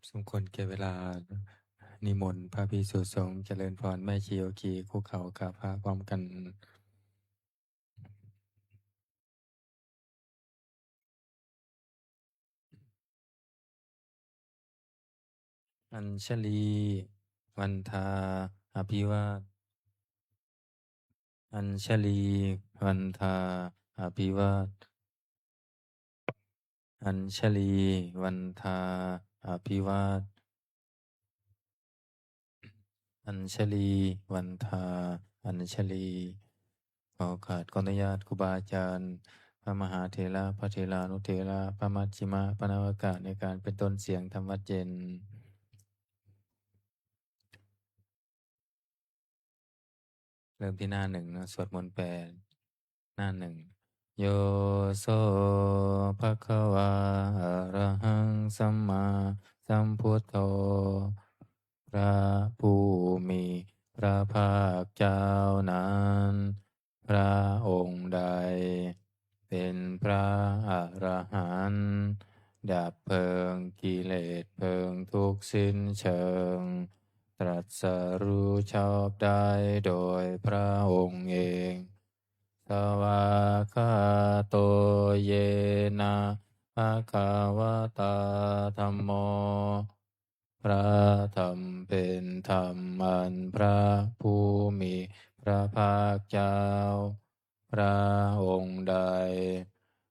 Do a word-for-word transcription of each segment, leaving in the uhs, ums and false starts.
สมควรแก่เวลา นิมนต์พระภิกษุสงฆ์เจริญพร แม่ชีโยคีคุกเข่ากราบพระพร้อมกัน Añjalī vandā abhivā Añjalī vandā abhivā Añjalī vandā abhivā Añjalī vandā Añjalī ขอโอกาส ขออนุญาตครูบาอาจารย์ พระมหาเถระ พระเถรานุเถระ พระมัชฌิมะ พระนวกะ ในการเป็นต้นเสียงธรรมวัจเย็น เริ่มที่หน้าหนึ่งนะ สวดมนต์แปล หน้าหนึ่ง Yo so bhagavā arahaṃ sammāsambuddho พระผู้มีพระภาคเจ้านั้น พระองค์ใด เป็นพระอรหันต์ ดับเพลิงกิเลสเพลิงทุกข์สิ้นเชิง ตรัสรู้ชอบได้โดยพระองค์เอง Svākkhāto yena bhagavatā dhammo พระธรรมเป็นธรรมอันพระผู้มีพระภาคเจ้า พระองค์ใด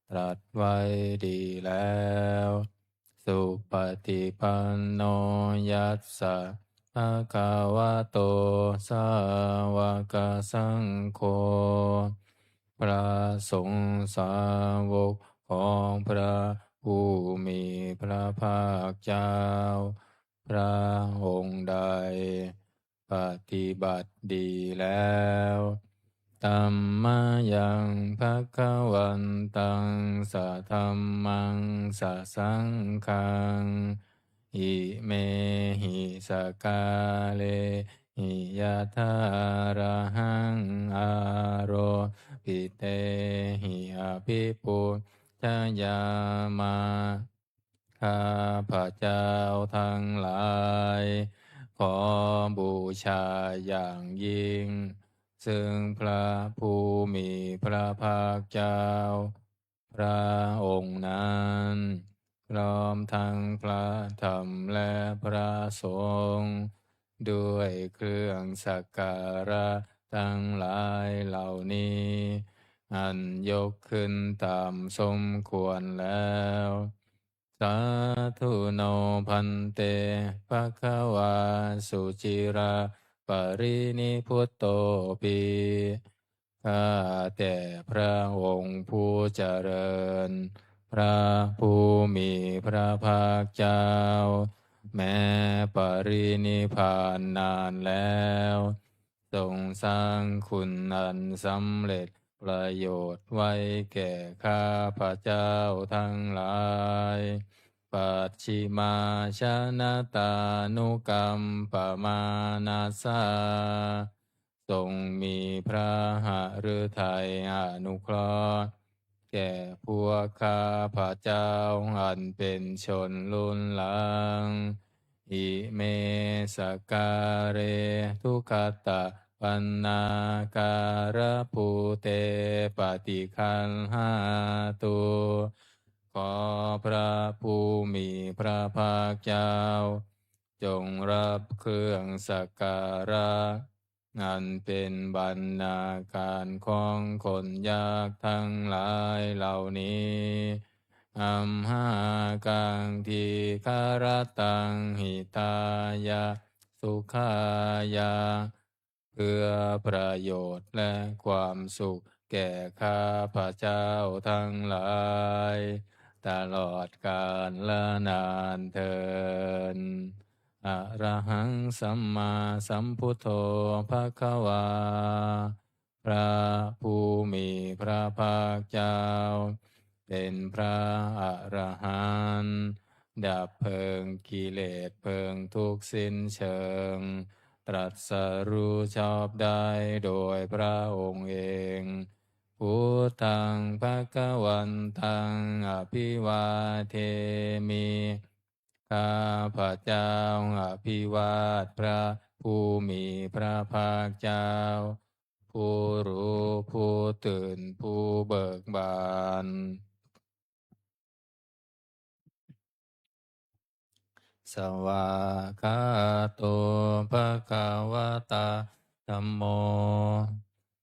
ตรัสไว้ดีแล้ว Supaṭipanno yassa bhagavato sāvakasaṅgho พระสงฆ์สาวกของพระผู้มีพระภาคเจ้า พระองค์ใด ปฏิบัติดีแล้ว Tammayaṃ bhagavantaṃ sadhammaṃ sasaṅghaṃ imehi sakkārehi yathārahaṃ āropitehi abhipūjayāma ข้าพเจ้าทั้งหลาย ขอบูชาอย่างยิ่ง ซึ่งพระผู้มีพระภาคเจ้า พระองค์นั้น พร้อมทั้งพระธรรมและพระสงฆ์ ด้วยเครื่องสักการะทั้งหลายเหล่านี้ อันยกขึ้นตามสมควรแล้ว Sādhu no bhante bhagavā suciraparinibbutopi ข้าแต่พระองค์ผู้เจริญ พระผู้มีพระภาคเจ้า แม้ปรินิพพานนานแล้ว ทรงสร้างคุณอันสำเร็จประโยชน์ไว้แก่ข้าพเจ้าทั้งหลาย Pacchimājanatānukampamānasā ทรงมีพระหฤทัยอนุเคราะห์ แก่พวกข้าพเจ้าอันเป็นชนรุ่นหลัง Ime sakkāre duggatapaṇṇākārabhūte paṭiggaṇhātu ขอพระผู้มีพระภาคเจ้า จงรับเครื่องสักการะ อันเป็นบรรณาการของคนยากทั้งหลายเหล่านี้ Amhākaṃ dīgharattaṃ hitāya sukhāya เพื่อประโยชน์และความสุขแก่ข้าพเจ้าทั้งหลาย ตลอดกาลนานเทอญ Arahaṃ sammāsambuddho bhagavā พระผู้มีพระภาคเจ้า เป็นพระอรหันต์ ดับเพลิงกิเลสเพลิงทุกข์สิ้นเชิง ตรัสรู้ชอบได้โดยพระองค์เอง Buddhaṃ bhagavantaṃ abhivādemi ข้าพเจ้าอภิวาทพระผู้มีพระภาคเจ้า ผู้รู้ผู้ตื่นผู้เบิกบาน Svākkhāto bhagavatā dhammo.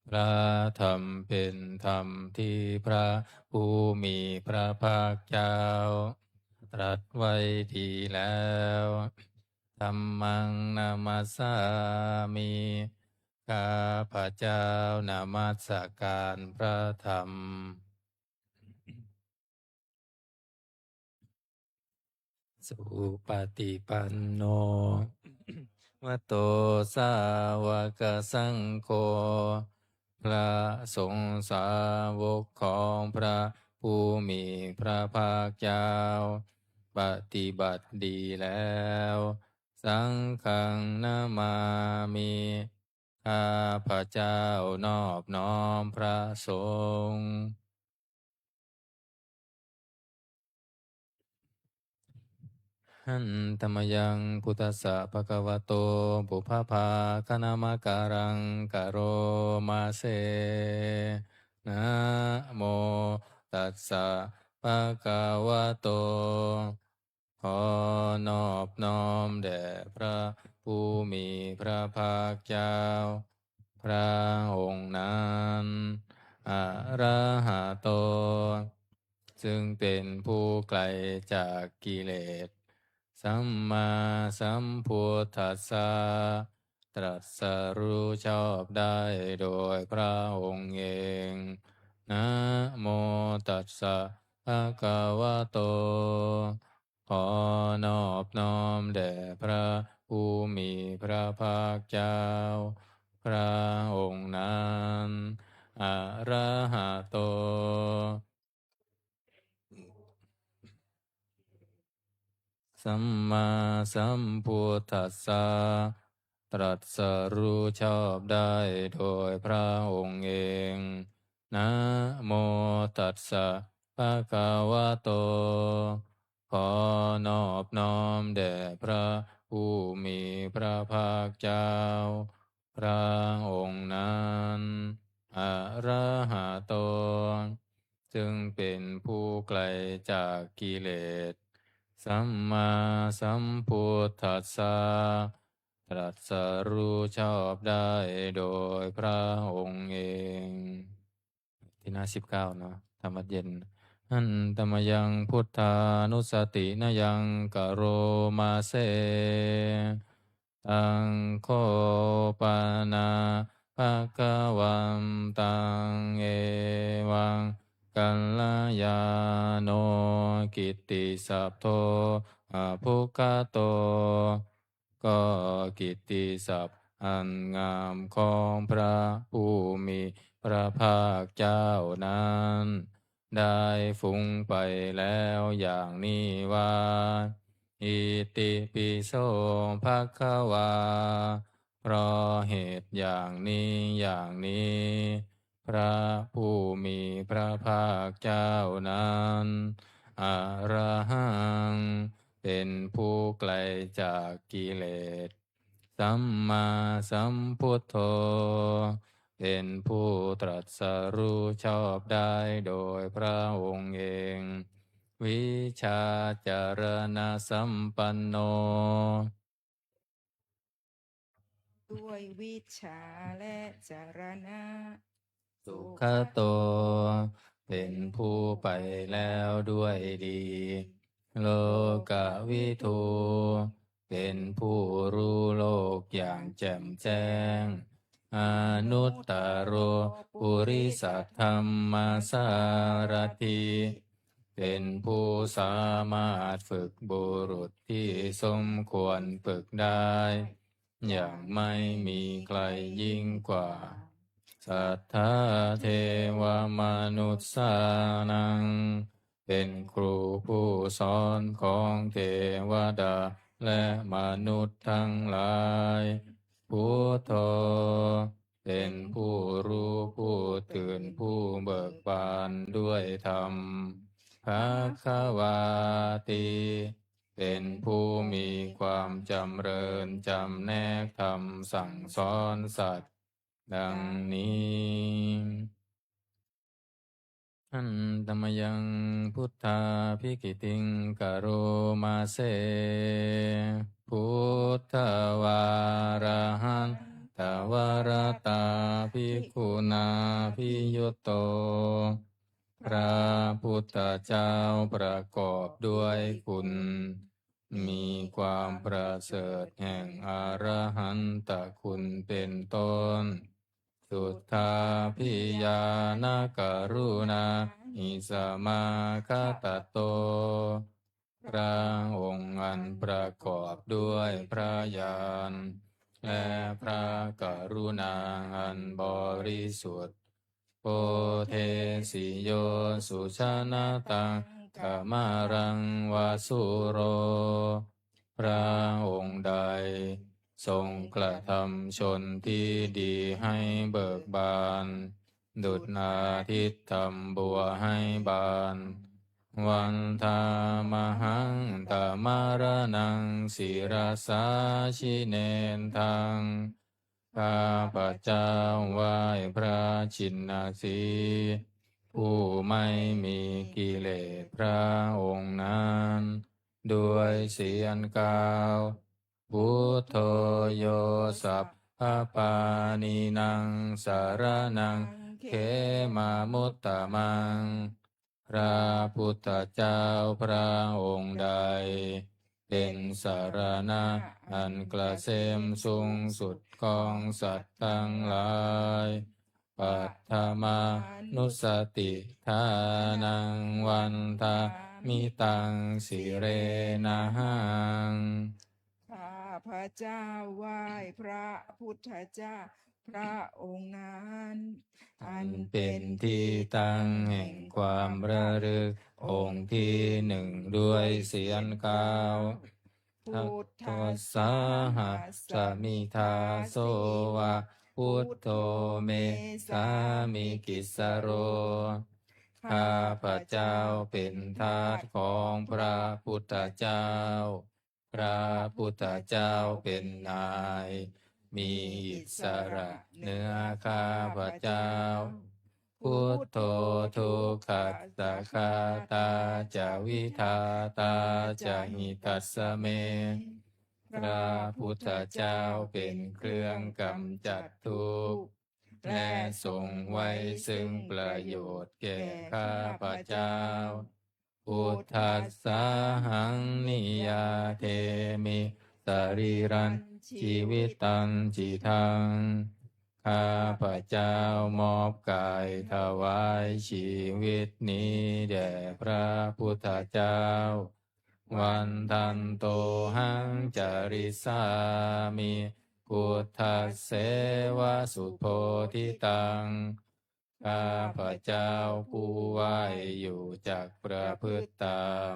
พระธรรมเป็นธรรมที่พระผู้มีพระภาคเจ้า ตรัสไว้ดีแล้ว Dhammaṃ namassāmi. ข้าพเจ้านมัสการพระธรรม Supaṭipanno bhagavato sāvakasaṅgho. พระสงฆ์สาวกของพระผู้มีพระภาคเจ้า ปฏิบัติดีแล้ว Saṅghaṃ namāmi. ข้าพเจ้านอบน้อมพระสงฆ์ Handa mayaṃ buddhassa bhagavato pubbabhāganamakāraṃ karoma se. Namo tassa bhagavato. ขอนอบน้อมแด่พระผู้มีพระภาคเจ้า พระองค์นั้น arahato ซึ่งเป็นผู้ไกลจากกิเลส sammāsambuddhassa ตรัสรู้ชอบได้โดยพระองค์เอง namo tassa bhagavato. ขอนอบน้อมแด่พระผู้มีพระภาคเจ้า พระองค์นั้น arahato สัมมาสัมพุทธัสสะ ตรัสรู้ชอบได้โดยพระองค์เอง นะโมตัสสะภะคะวะโต ขอนอบน้อมแด่พระผู้มีพระภาคเจ้า พระองค์นั้น อะระหะโต ซึ่งเป็นผู้ไกลจากกิเลส สัมมาสัมพุทธัสสะ ตรัสรู้ชอบได้โดยพระองค์เอง ที่หน้าสิบเก้าเนาะ ธรรมวัตรเย็น Handa mayaṃ buddhānussatinayaṃ karoma se. Taṃ kho pana bhagavantaṃ evaṃ kalyāṇo kittisaddo abbhuggato. ก็กิตติศัพท์อันงามของพระผู้มีพระภาคเจ้านั้น ได้ฟุ้งไปแล้วอย่างนี้ว่า Itipi so bhagavā. เพราะเหตุอย่างนี้อย่างนี้ พระผู้มีพระภาคเจ้านั้น อะระหัง เป็นผู้ไกลจากกิเลส สัมมาสัมพุทโธ เป็นผู้ตรัสรู้ชอบได้โดยพระองค์เอง วิชชาจารณสัมปันโน ด้วยวิชชาและจารณะ สุขโต เป็นผู้ไปแล้วด้วยดี โลกวิทู เป็นผู้รู้โลกอย่างแจ่มแจ้ง อนุตตโร ปุริสธัมมสารถิ เป็นผู้สามารถฝึกบุรุษที่สมควรฝึกได้ อย่างไม่มีใครยิ่งกว่า สัทธาเทวมนุสสานัง เป็นครูผู้สอนของเทวดาและมนุษย์ทั้งหลาย พุทโธ เป็นผู้รู้ผู้ตื่นผู้เบิกบานด้วยธรรม ภะคะวาติ เป็นผู้มีความจำเริญจำแนกธรรมสั่งสอนสัตว์ ดังนี้ Handa mayaṃ buddhābhigītiṃ karoma se. Buddhavārahantavaratā bhikkhunābhiyutto. พระพุทธเจ้าประกอบด้วยคุณ มีความประเสริฐแห่งอรหันตคุณเป็นต้น Suddhābhiñāṇakaruṇāhi samāgatatto. พระองค์อันประกอบด้วยพระญาณ และพระกรุณาอันบริสุทธิ์ Bodhesi yo sujanataṃ kamalaṃ va sūro. พระองค์ใดทรงกระทำชนที่ดีให้เบิกบาน ดุจอาทิตย์ทำบัวให้บาน Vandāmahaṃ tamaraṇaṃ sirasā jinendaṃ. ข้าพเจ้าไหว้พระจินสีห์ ผู้ไม่มีกิเลสพระองค์นั้น ด้วยเสียงกล่าว Buddho yo sabbapāṇīnaṃ saraṇaṃ khemamuttamaṃ. พระพุทธเจ้าพระองค์ใด เป็นสรณะอันเกษมสูงสุดของสัตว์ทั้งหลาย Paṭhamānussatiṭṭhānaṃ vandāmi taṃ sirenahaṃ. ข้าพเจ้าไหว้พระพุทธเจ้าพระองค์นั้น อันเป็นที่ตั้งแห่งความระลึกองค์ที่หนึ่งด้วยเสียงกล่าว Buddhassāhasmi dāso va buddho me sāmikissaro. ข้าพเจ้าเป็นทาสของพระพุทธเจ้า พระพุทธเจ้าเป็นนาย มีอิสระเหนือข้าพเจ้า Buddho dukkhassa ghātā ca vidhātā ca hitassa me. พระพุทธเจ้าเป็นเครื่องกำจัดทุกข์ และทรงไว้ซึ่งประโยชน์แก่ข้าพเจ้า Buddhassāhaṃ niyyādemi sarīrañjīvitañcidaṃ. ข้าพเจ้ามอบกายถวายชีวิตนี้แด่พระพุทธเจ้า Vandantohaṃ carissāmi buddhasseva subodhitaṃ. ข้าพเจ้าผู้ไหว้อยู่จักประพฤติตาม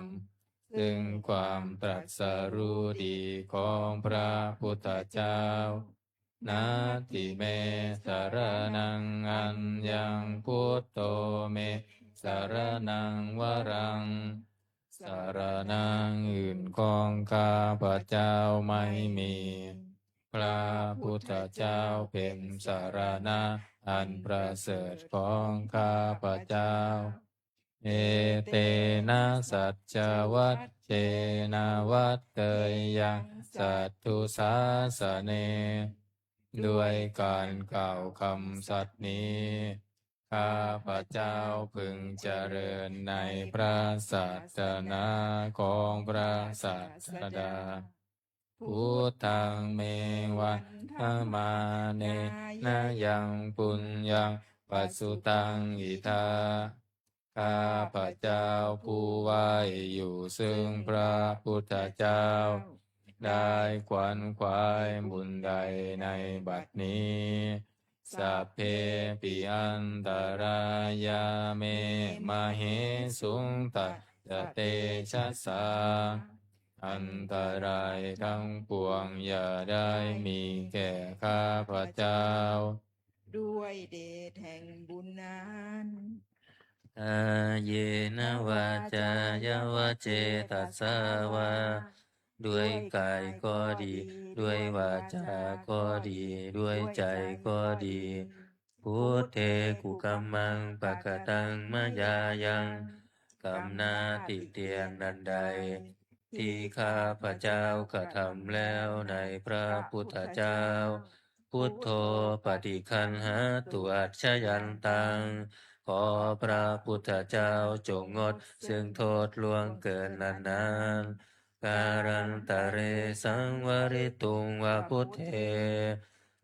ซึ่งความตรัสรู้ดีของพระพุทธเจ้า Natthi me saraṇaṃ aññaṃ, buddho me saraṇaṃ varaṃ. สรณะอื่นของข้าพเจ้าไม่มี พระพุทธเจ้าเป็นสรณะอันประเสริฐของข้าพเจ้า Etena saccavajjena vaḍḍheyyaṃ satthu sāsane. ด้วยการกล่าวคำสัตย์นี้ ข้าพเจ้าพึงเจริญในพระศาสนาของพระศาสดา Buddhaṃ me vandamānena yaṃ puññaṃ pasutaṃ idha. ข้าพเจ้าผู้ไหว้อยู่ซึ่งพระพุทธเจ้า ได้ขวนขวายบุญใดในบัดนี้ Sabbepi antarāyā me māhesuṃ tassa tejasā. อันตรายทั้งปวงอย่าได้มีแก่ข้าพเจ้า ด้วยเดชแห่งบุญนั้น Kāyena vācāya va cetasā vā, ด้วยกายก็ดี ด้วยวาจาก็ดี ด้วยใจก็ดี Buddhe kukammaṃ pakataṃ mayā yaṃ, กรรมหน้าติเตียนอันใด ที่ข้าพเจ้ากระทำแล้วในพระพุทธเจ้า Buddho paṭiggaṇhātu accayantaṃ, ขอพระพุทธเจ้าจงงดซึ่งโทษล่วงเกินนั้นๆ Kālantare saṃvarituṃ va buddhe,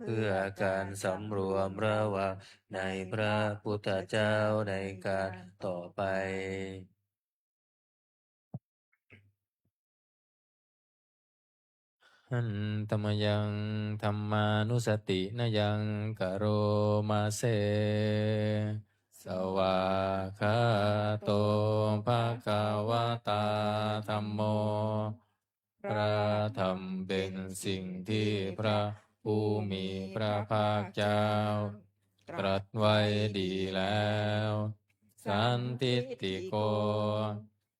เพื่อการสำรวมระวังในพระพุทธเจ้าในกาลต่อไป Handa mayaṃ dhammānussatinayaṃ karoma se. Svākkhāto bhagavatā dhammo. พระธรรมเป็นสิ่งที่พระผู้มีพระภาคเจ้า ตรัสไว้ดีแล้ว Sandiṭṭhiko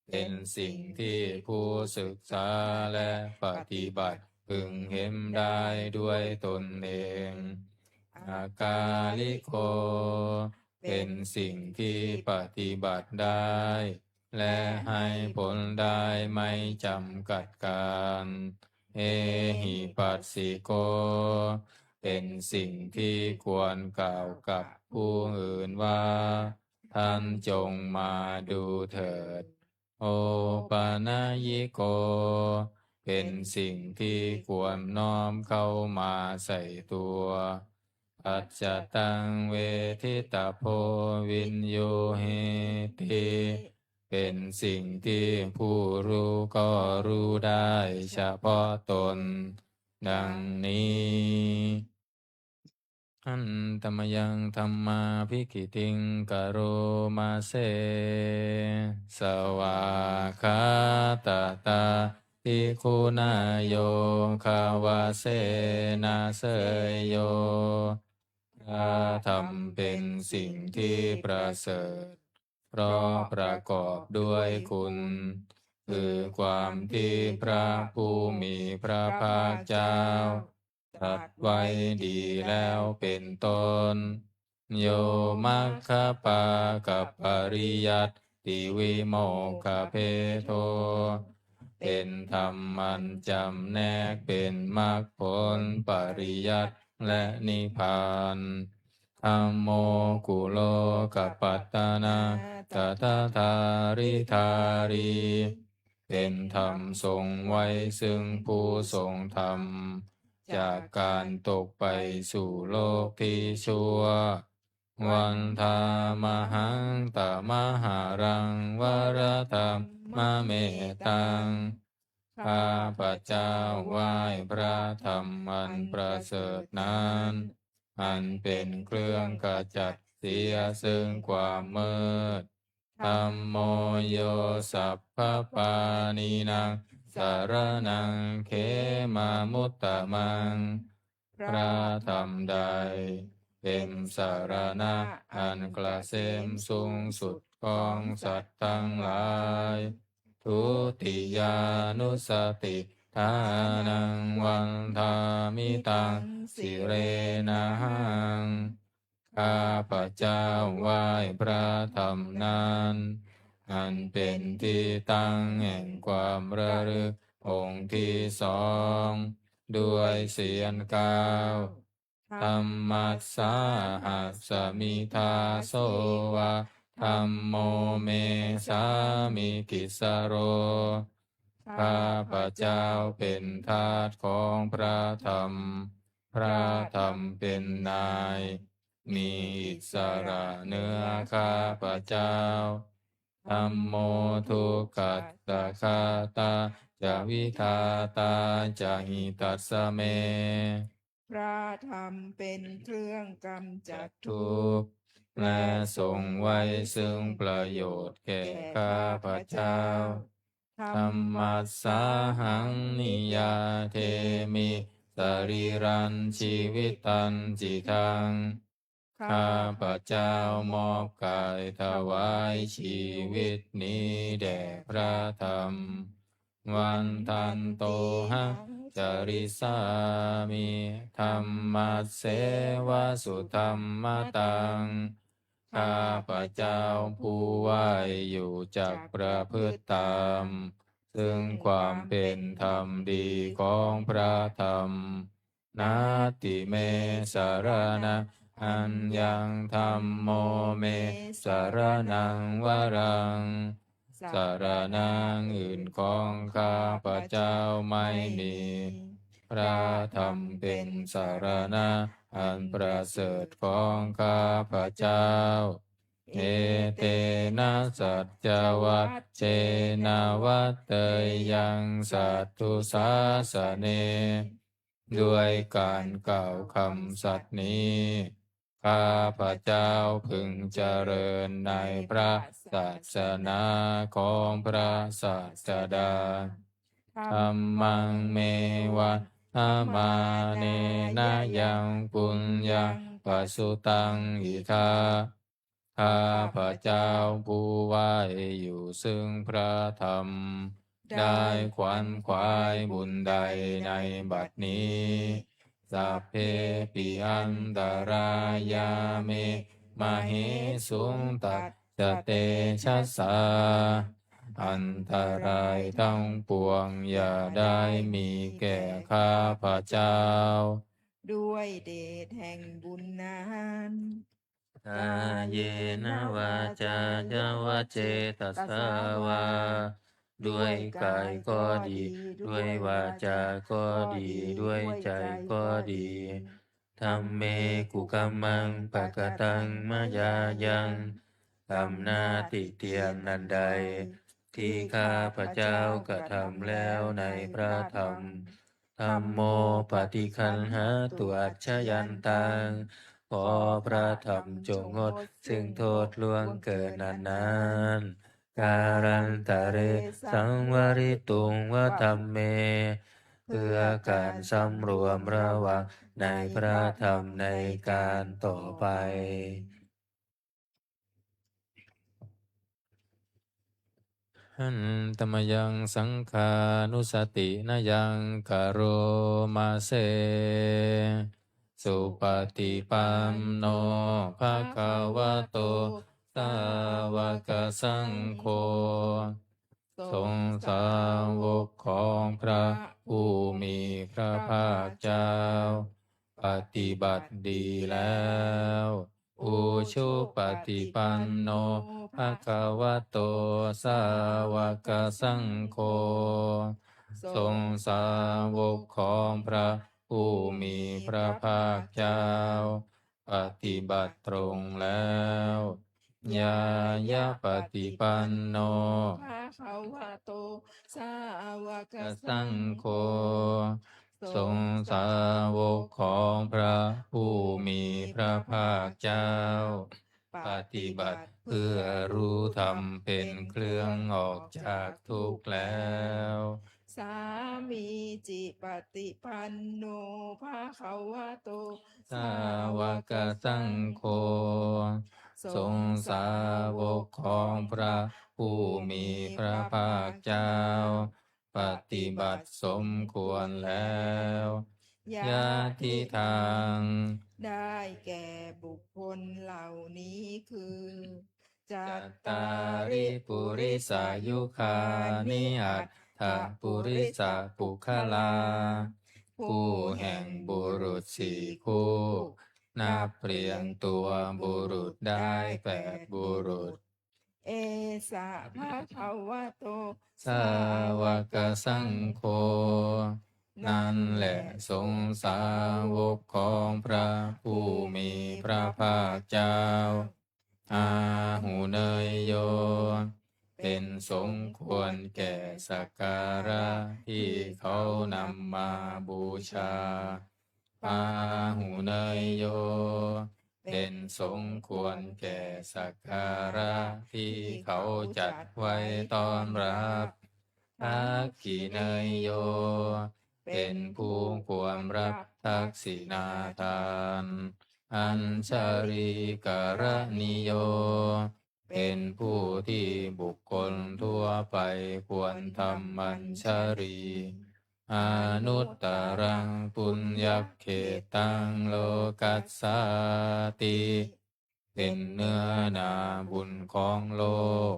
เป็นสิ่งที่ผู้ศึกษาและปฏิบัติพึงเห็นได้ด้วยตนเอง Akāliko เป็นสิ่งที่ปฏิบัติได้ และให้ผลได้ไม่จำกัดกาล Ehipassiko เป็นสิ่งที่ควรกล่าวกับผู้อื่นว่า ท่านจงมาดูเถิด Opanayiko เป็นสิ่งที่ควรน้อมเข้ามาใส่ตัว Paccattaṃ veditabbo viññūhīti. เป็นสิ่งที่ผู้รู้ก็รู้ได้เฉพาะตน ดังนี้ Handa mayaṃ dhammābhigītiṃ karoma se. Svākkhātatādiguṇayogavasena seyyo. พระธรรมเป็นสิ่งที่ประเสริฐ เพราะประกอบด้วยคุณ คือความที่พระผู้มีพระภาคเจ้า ตรัสไว้ดีแล้วเป็นต้น Yo maggapākapariyattivimokkhabhedo. เป็นธรรมอันจำแนกเป็นมรรคผล ปริยัติ และนิพพาน Dhammo kulokapattanatadadhāridhārī. เป็นธรรมทรงไว้ซึ่งผู้ทรงธรรม จากการตกไปสู่โลกที่ชั่ว Vandāmahaṃ tamaharaṃ varatammamettaṃ. ข้าพเจ้าไหว้พระธรรมอันประเสริฐนั้น อันเป็นเครื่องขจัดเสียซึ่งความมืด Dhammo yo sabbapāṇīnaṃ saraṇaṃ khemamuttamaṃ. พระธรรมใดเป็นสรณะอันเกษมสูงสุดของสัตว์ทั้งหลาย Dutiyānussatiṭṭhānaṃ vandāmi taṃ sirenahaṃ. ข้าพเจ้าไหว้พระธรรมนั้น อันเป็นที่ตั้งแห่งความระลึกองค์ที่สอง ด้วยเสียงกล่าว Dhammassāhasmi dāso va dhammo me sāmikissaro. ข้าพเจ้าเป็นทาสของพระธรรม พระธรรมเป็นนาย มีอิสระเหนือข้าพเจ้า Dhammo dukkhassa ghātā ca vidhātā ca hitassa me. พระธรรมเป็นเครื่องกำจัดทุกข์ และทรงไว้ซึ่งประโยชน์แก่ข้าพเจ้า Dhammassāhaṃ niyyādemi sarīrañjīvitañcidaṃ. ข้าพเจ้ามอบกายถวายชีวิตนี้แด่พระธรรม Vandantohaṃ carissāmi dhammasseva sudhammataṃ. ข้าพเจ้าผู้ไหว้อยู่จักประพฤติตาม ซึ่งความเป็นธรรมดีของพระธรรม Natthi me saraṇaṃ aññaṃ, dhammo me saraṇaṃ varaṃ. สรณะอื่นของข้าพเจ้าไม่มี พระธรรมเป็นสรณะอันประเสริฐของข้าพเจ้า Etena saccavajjena vaḍḍheyyaṃ satthu sāsane. ด้วยการกล่าวคำสัตย์นี้ ข้าพเจ้าพึงเจริญในพระศาสนาของพระศาสดา Dhammaṃ me vandamānena yaṃ puññaṃ pasutaṃ idha. ข้าพเจ้าผู้ไหว้อยู่ซึ่งพระธรรม ได้ขวนขวายบุญใดในบัดนี้ Sabbepi antarāyā me māhesuṃ tassa tejasā. อันตรายทั้งปวงอย่าได้มีแก่ข้าพเจ้า ด้วยเดชแห่งบุญนั้น Kāyena vācāya va cetasā vā. ด้วยกายก็ดี ด้วยวาจาก็ดี ด้วยใจก็ดี Dhamme kukammaṃ pakataṃ mayā yaṃ. กรรมหน้าติเตียนอันใด ที่ข้าพเจ้ากระทำแล้วในพระธรรม Dhammo paṭiggaṇhātu accayantaṃ. ขอพระธรรมจงงดซึ่งโทษล่วงเกินอันนั้น Kālantare saṃvarituṃ va dhamme. เพื่อการสำรวมระวังในพระธรรมในการต่อไป Handa mayaṃ saṅghānussatinayaṃ karoma se. Supaṭipanno bhagavato sāvakasaṅgho. สงฆ์สาวกของพระผู้มีพระภาคเจ้า ปฏิบัติดีแล้ว Ujupaṭipanno bhagavato sāvakasaṅgho. สงฆ์สาวกของพระผู้มีพระภาคเจ้า ปฏิบัติตรงแล้ว Ñāyapaṭipanno bhagavato sāvakasaṅgho. สงฆ์สาวกของพระผู้มีพระภาคเจ้า ปฏิบัติเพื่อรู้ธรรมเป็นเครื่องออกจากทุกข์แล้ว Sāmīcipaṭipanno bhagavato sāvakasaṅgho. สงฆ์สาวกของพระผู้มีพระภาคเจ้า ปฏิบัติสมควรแล้ว Yadidaṃ ได้แก่บุคคลเหล่านี้คือ Cattāri purisayugāni aṭṭha purisapuggalā. คู่แห่งบุรุษสี่คู่ นับเรียงตัวบุรุษได้แปดบุรุษ Esa bhagavato sāvakasaṅgho. นั้นแหละสงฆ์สาวกของพระผู้มีพระภาคเจ้า Āhuneyyo เป็นสงฆ์ควรแก่สักการะที่เขานำมาบูชา Pāhuneyyo เป็นสงฆ์ควรแก่สักการะที่เขาจัดไว้ต้อนรับ Dakkhiṇeyyo เป็นผู้ควรรับทักษิณาทาน añjalikaraṇīyo เป็นผู้ที่บุคคลทั่วไปควรทำอัญชลี anuttaraṃ puññakkhettaṃ lokassāti เป็นเนื้อนาบุญของโลก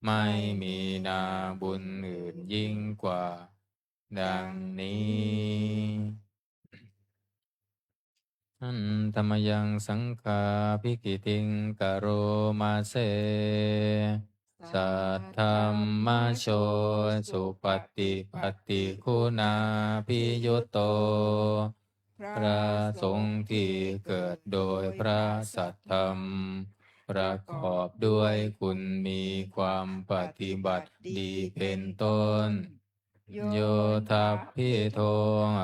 ไม่มีนาบุญอื่นยิ่งกว่า ดังนี้ Handa mayaṃ saṅghābhigītiṃ karoma se. Saddhammajo supaṭipattiguṇābhiyutto พระสงฆ์ที่เกิดโดยพระสัทธรรม ประกอบด้วยคุณมีความปฏิบัติดีเป็นต้น yo tappito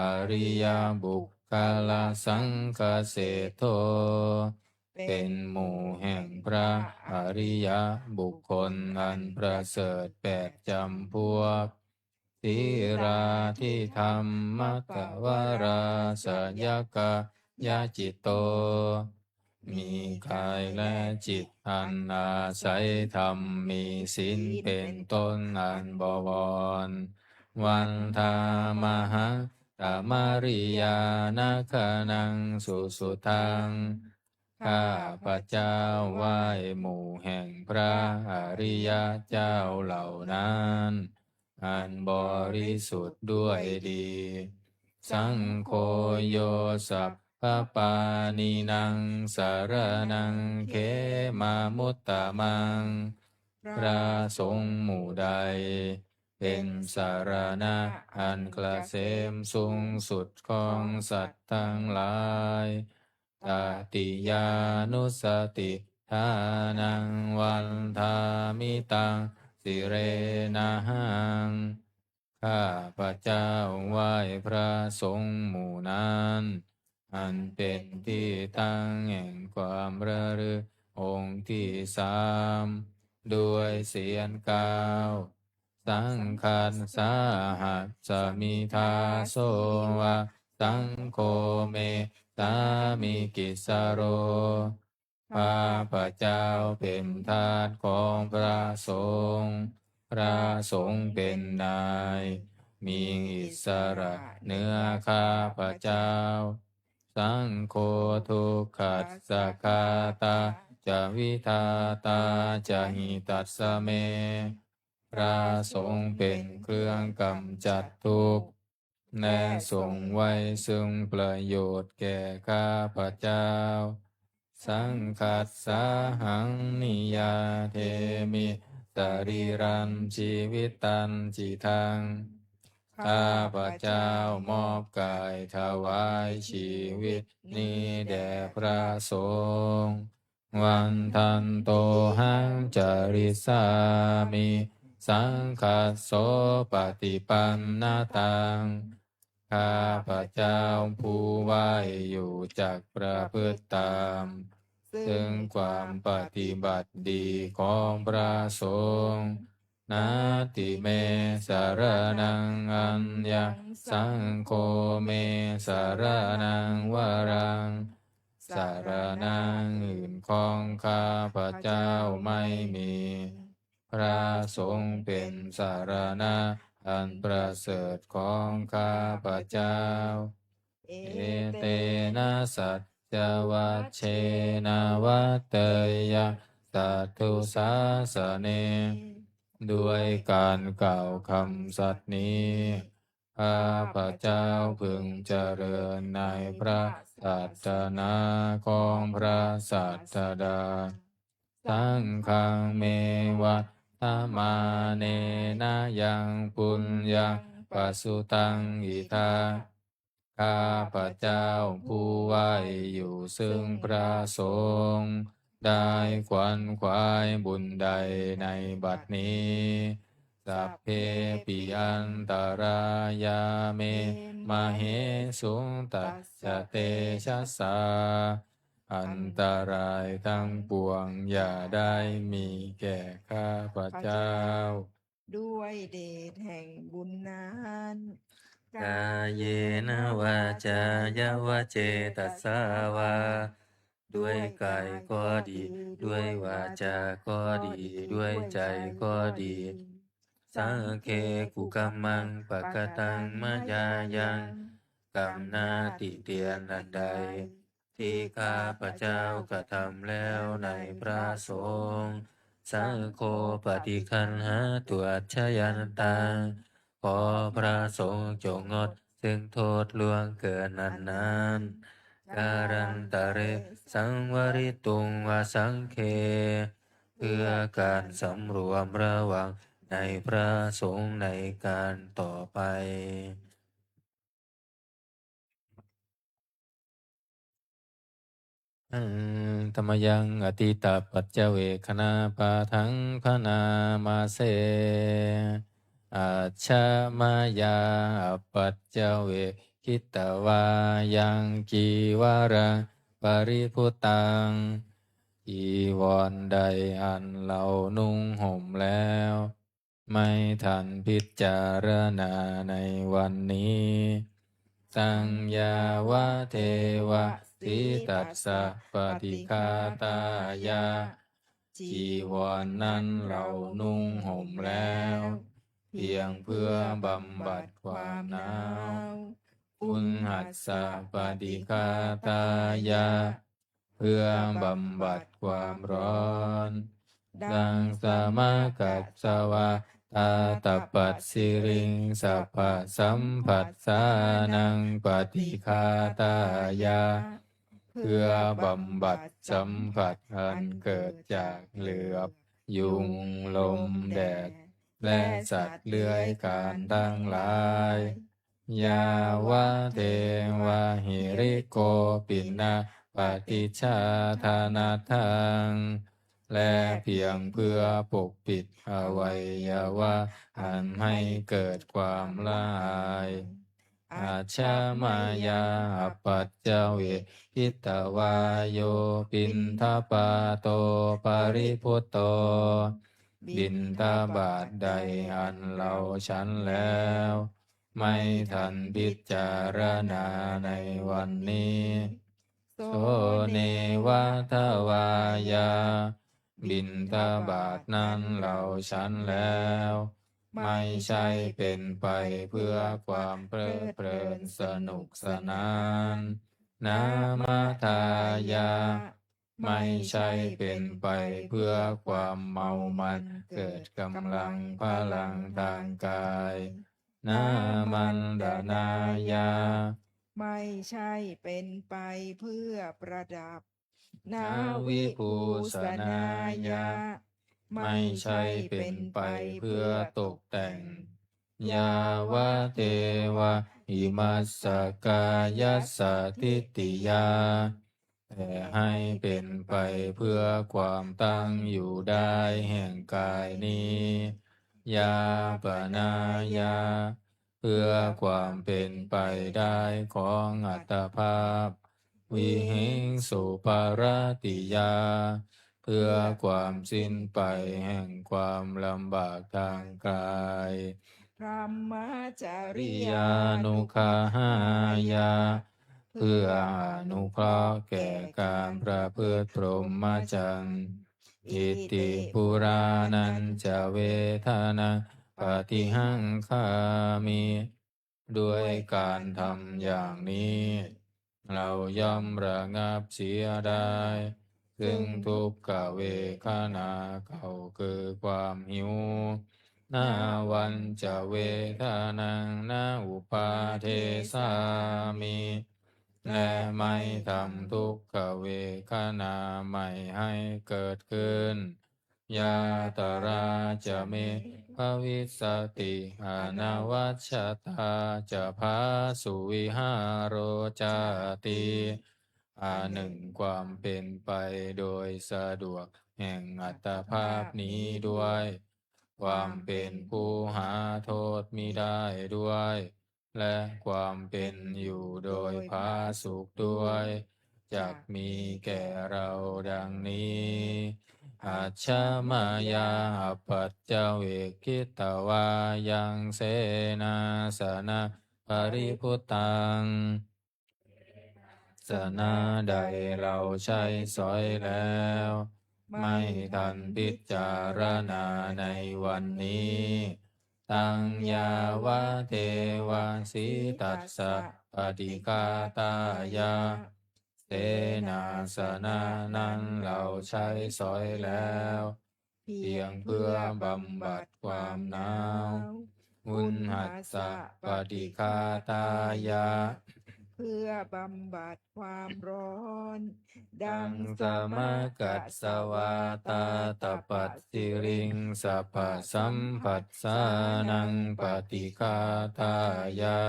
ariyabuggalassaṅghaseṭṭho เป็นหมู่แห่งพระอริยบุคคลอันประเสริฐแปดจำพวก sīlādidhammapavarāsayakayacitto มีกายและจิตอันอาศัยธรรมมีศีลเป็นต้นอันบวร vandāmahattamariyāna gaṇaṃ susuddhaṃ ข้าพเจ้าไหว้หมู่แห่งพระอริยเจ้าเหล่านั้น อันบริสุทธิ์ด้วยดี saṅgho yo sabbapāṇīnaṃ saraṇaṃ khemamuttamaṃ พระสงฆ์หมู่ใด เป็นสรณะอันเกษมสูงสุดของสัตว์ทั้งหลาย tatiyānussatiṭṭhānaṃ vandāmi taṃ sirenahaṃ ข้าพเจ้าไหว้พระสงฆ์หมู่นั้น อันเป็นที่ตั้งแห่งความระลึกองค์ที่สาม ด้วยเสียงกล่าว saṅghassa ahasmi dāso va saṅgho me sāmikissaro ข้าพเจ้าเป็นทาสของพระสงฆ์ พระสงฆ์เป็นนาย มีอิสระเหนือข้าพเจ้า saṅgho dukkhassa ghātā ca vidhātā ca hitassa me พระสงฆ์เป็นเครื่องกำจัดทุกข์ และทรงไว้ซึ่งประโยชน์แก่ข้าพเจ้า saṅghassahaṃ niyyādemi sarīrañjīvitañcidaṃ ข้าพเจ้ามอบกายถวายชีวิตนี้แด่พระสงฆ์ vandantohaṃ carissāmi saṅghassopaṭipannataṃ ข้าพเจ้าผู้ไหว้อยู่จักประพฤติตาม ซึ่งความปฏิบัติดีของพระสงฆ์ natthi me saraṇaṃ aññaṃ saṅgho me saraṇaṃ varaṃ สรณะอื่นของข้าพเจ้าไม่มี พระสงฆ์เป็นสรณะอันประเสริฐของข้าพเจ้า etena saccavajjena vaḍḍheyyaṃ satthu sāsane ด้วยการกล่าวคำสัตย์นี้ ข้าพเจ้าพึงเจริญในพระศาสนาของพระศาสดา saṅghaṃ me vandamānena yaṃ puññaṃ pasutaṃ idha ข้าพเจ้าผู้ไหว้อยู่ซึ่งพระสงฆ์ ได้ขวนขวายบุญใดในบัดนี้ sabbepi antarāyā me māhesuṃ tassa tejasā อันตรายทั้งปวงอย่าได้มีแก่ข้าพเจ้า ด้วยเดชแห่งบุญนั้น kāyena vācāya va cetasā vā ด้วยกายก็ดี ด้วยวาจาก็ดี ด้วยใจก็ดี Sagge kukammaṃ pakataṃ mayā yaṃ กรรมนาฏเตียนอันใด ที่ข้าพเจ้ากระทำแล้วในพระสงฆ์ Sakko paṭiggaṇhātu accayantaṃ ขอพระสงฆ์จงงดซึ่งโทษล่วงเกินนั้นๆ Kālantare saṃvarituṃ va saṅghe เพื่อการสำรวมระวังในพระสงฆ์ในการต่อไป Handa mayaṃ atītapaccavekkhaṇapāṭhaṃ bhaṇāma se. Ajja mayā apaccavekkhitvā yaṃ cīvaraṃ paribhuttaṃ จีวรใดอันเรานุ่งห่มแล้ว ไม่ทันพิจารณาในวันนี้ Taṃ yāvadeva sītassa paṭighātāya จีวรนั้นเรานุ่งห่มแล้ว เพียงเพื่อบำบัดความหนาว Uṇhassa paṭighātāya เพื่อบำบัดความร้อน Daṃsamakasavātātapasiriṃ sabbasamphassānaṃ paṭighātāya เพื่อบำบัดสัมผัสอันเกิดจากเหลือบ ยุง ลม แดด และสัตว์เลื้อยคลานทั้งหลาย Yāvadeva hirikopinaṃ paṭicchādanatthaṃ และเพียงเพื่อปกปิดอวัยวะอันให้เกิดความละอาย Ajja mayā apaccavekkhitvā yo piṇḍapāto paribhutto บิณฑบาตใดอันเราฉันแล้ว ไม่ทันพิจารณาในวันนี้ So neva davāya บิณฑบาตนั้นเราฉันแล้ว ไม่ใช่เป็นไปเพื่อความเพลิดเพลินสนุกสนาน Namadāya ไม่ใช่เป็นไปเพื่อความเมามันเกิดกำลังพลังทางกาย Nāmantanāya ไม่ใช่เป็นไปเพื่อประดับ Navibhūsanāya ไม่ใช่เป็นไปเพื่อตกแต่ง Yāvadeva imassa kāyassa ṭhitiyā แต่ให้เป็นไปเพื่อความตั้งอยู่ได้แห่งกายนี้ Yāpanāya เพื่อความเป็นไปได้ของอัตภาพ Vihiṃsuparatiyā เพื่อความสิ้นไปแห่งความลำบากทางกาย Brahmacariyanuggahāya เพื่ออนุเคราะห์แก่การประพฤติพรหมจรรย์ Iti purāṇañca vedanaṃ paṭihaṅkhāmi ด้วยการทำอย่างนี้ เราย่อมระงับเสียได้ ซึ่งทุกขเวทนาเก่าคือความหิว Nāvañca vedanaṃ na uppādessāmi และไม่ทำทุกขเวทนาใหม่ให้เกิดขึ้น Yātrā ca me bhavissati anavajjatā ca phāsuvihāro cāti อันหนึ่งความเป็นไปโดยสะดวกแห่งอัตภาพนี้ด้วย ความเป็นผู้หาโทษมิได้ด้วย และความเป็นอยู่โดยผาสุกด้วย จักมีแก่เราดังนี้ Ajja mayā apaccavekkhitvā yaṃ senāsanaṃ paribhuttaṃ สนาใดเราใช้สอยแล้ว ไม่ทันพิจารณาในวันนี้ taṃ yāvadeva sītassa paṭighātāya, เสนาสนะนั้นเราใช้สอยแล้ว เพียงเพื่อบำบัดความหนาว uṇhassa paṭighātāya, เพื่อบำบัดความร้อน daṃsamakasavātātapasiriṃsapasamphassānaṃ paṭighātāya,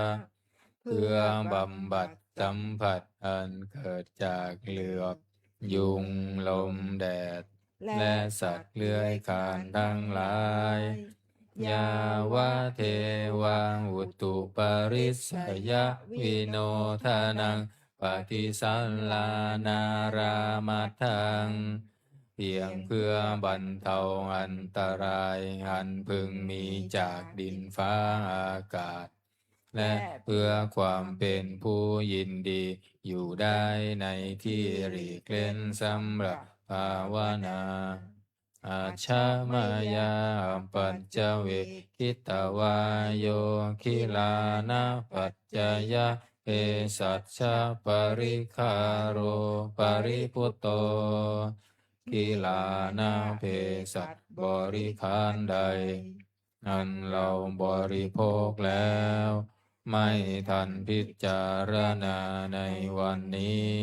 เพื่อบำบัดสัมผัสอันเกิดจากเหลือบ ยุง ลม แดด และสัตว์เลื้อยคลานทั้งหลาย yāvadeva utuparissayavinodanaṃ paṭisallānārāmatthaṃ, เพียงเพื่อบรรเทาอันตรายอันพึงมีจากดินฟ้าอากาศ และเพื่อความเป็นผู้ยินดีอยู่ได้ในที่หลีกเล่นสำหรับภาวนา ajja mayā apaccavekkhitvā yo gilānapaccayabhesajjaparikkhāro paribhutto, กิลานะเภสัชบริขารใด อันเราบริโภคแล้ว ไม่ทันพิจารณาในวันนี้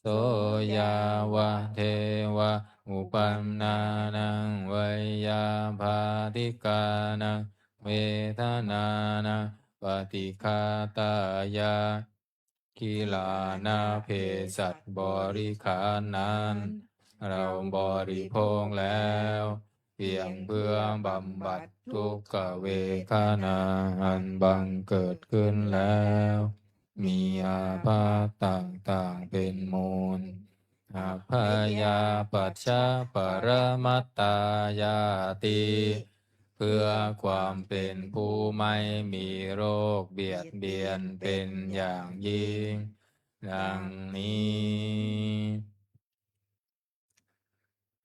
so yāvadeva uppannānaṃ veyyābādhikānaṃ vedanānaṃ paṭighātāya, กิลานะเภสัชบริขารนั้น เราบริโภคแล้ว เพียงเพื่อบำบัดทุกขเวทนาอันบังเกิดขึ้นแล้ว มีอาภัพต่างๆเป็นมูล abyāpajjhaparamatāyāti, เพื่อความเป็นผู้ไม่มีโรคเบียดเบียนเป็นอย่างยิ่ง ดังนี้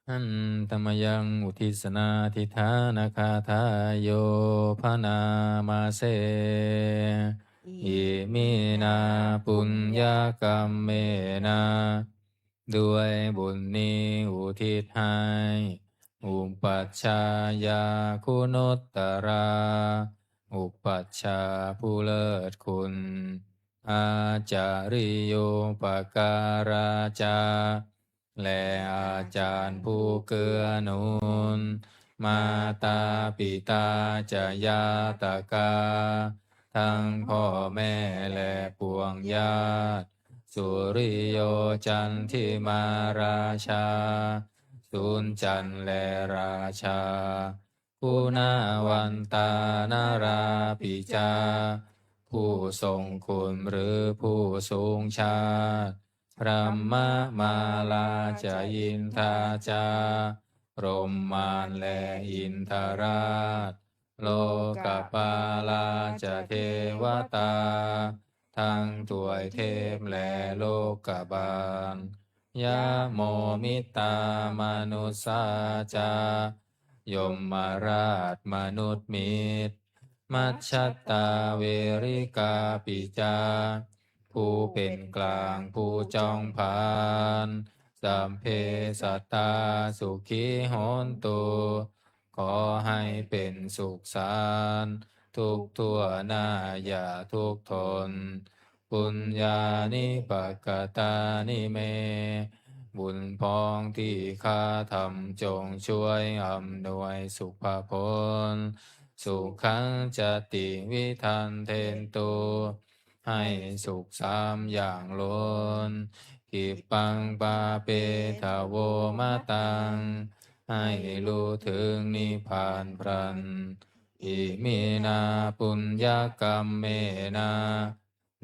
Handa mayaṃ uddissanādhiṭṭhānagāthāyo bhaṇāma se. Iminā puññakammena, ด้วยบุญนี้อุทิศให้ upajjhāyā guṇuttarā, อุปัชฌาย์ผู้เลิศคุณ ācariyūpakārā ca, และอาจารย์ผู้เกื้อหนุน mātā pitā ca ñātakā, ทั้งพ่อแม่และปวงญาติ suriyo candimā rājā, สุญจันทร์และราชา guṇavantā narāpi ca, ผู้ทรงคุณหรือผู้สูงชาติ brahmamārā ca indā ca, พรหมมารและอินทราช lokapālā ca devatā, ทั้งทวยเทพและโลกบาล yamo mittā manussā ca, ยมราชมนุษย์มิตร majjhattā verikāpi ca, ผู้เป็นกลางผู้จ้องผลาญ sabbe sattā sukhī hontu, ขอให้เป็นสุขสันต์ทุกทั่วหน้าอย่าทุกข์ทน puññāni pakatāni me, บุญพ้องที่ข้าทำจงช่วยอำนวยสุภผล sukhañca tividhaṃ dentu, ให้สุขสามอย่างล้น khippaṃ pāpetha vomataṃ, ให้รู้ถึงนิพพานพลัน iminā puññakammena,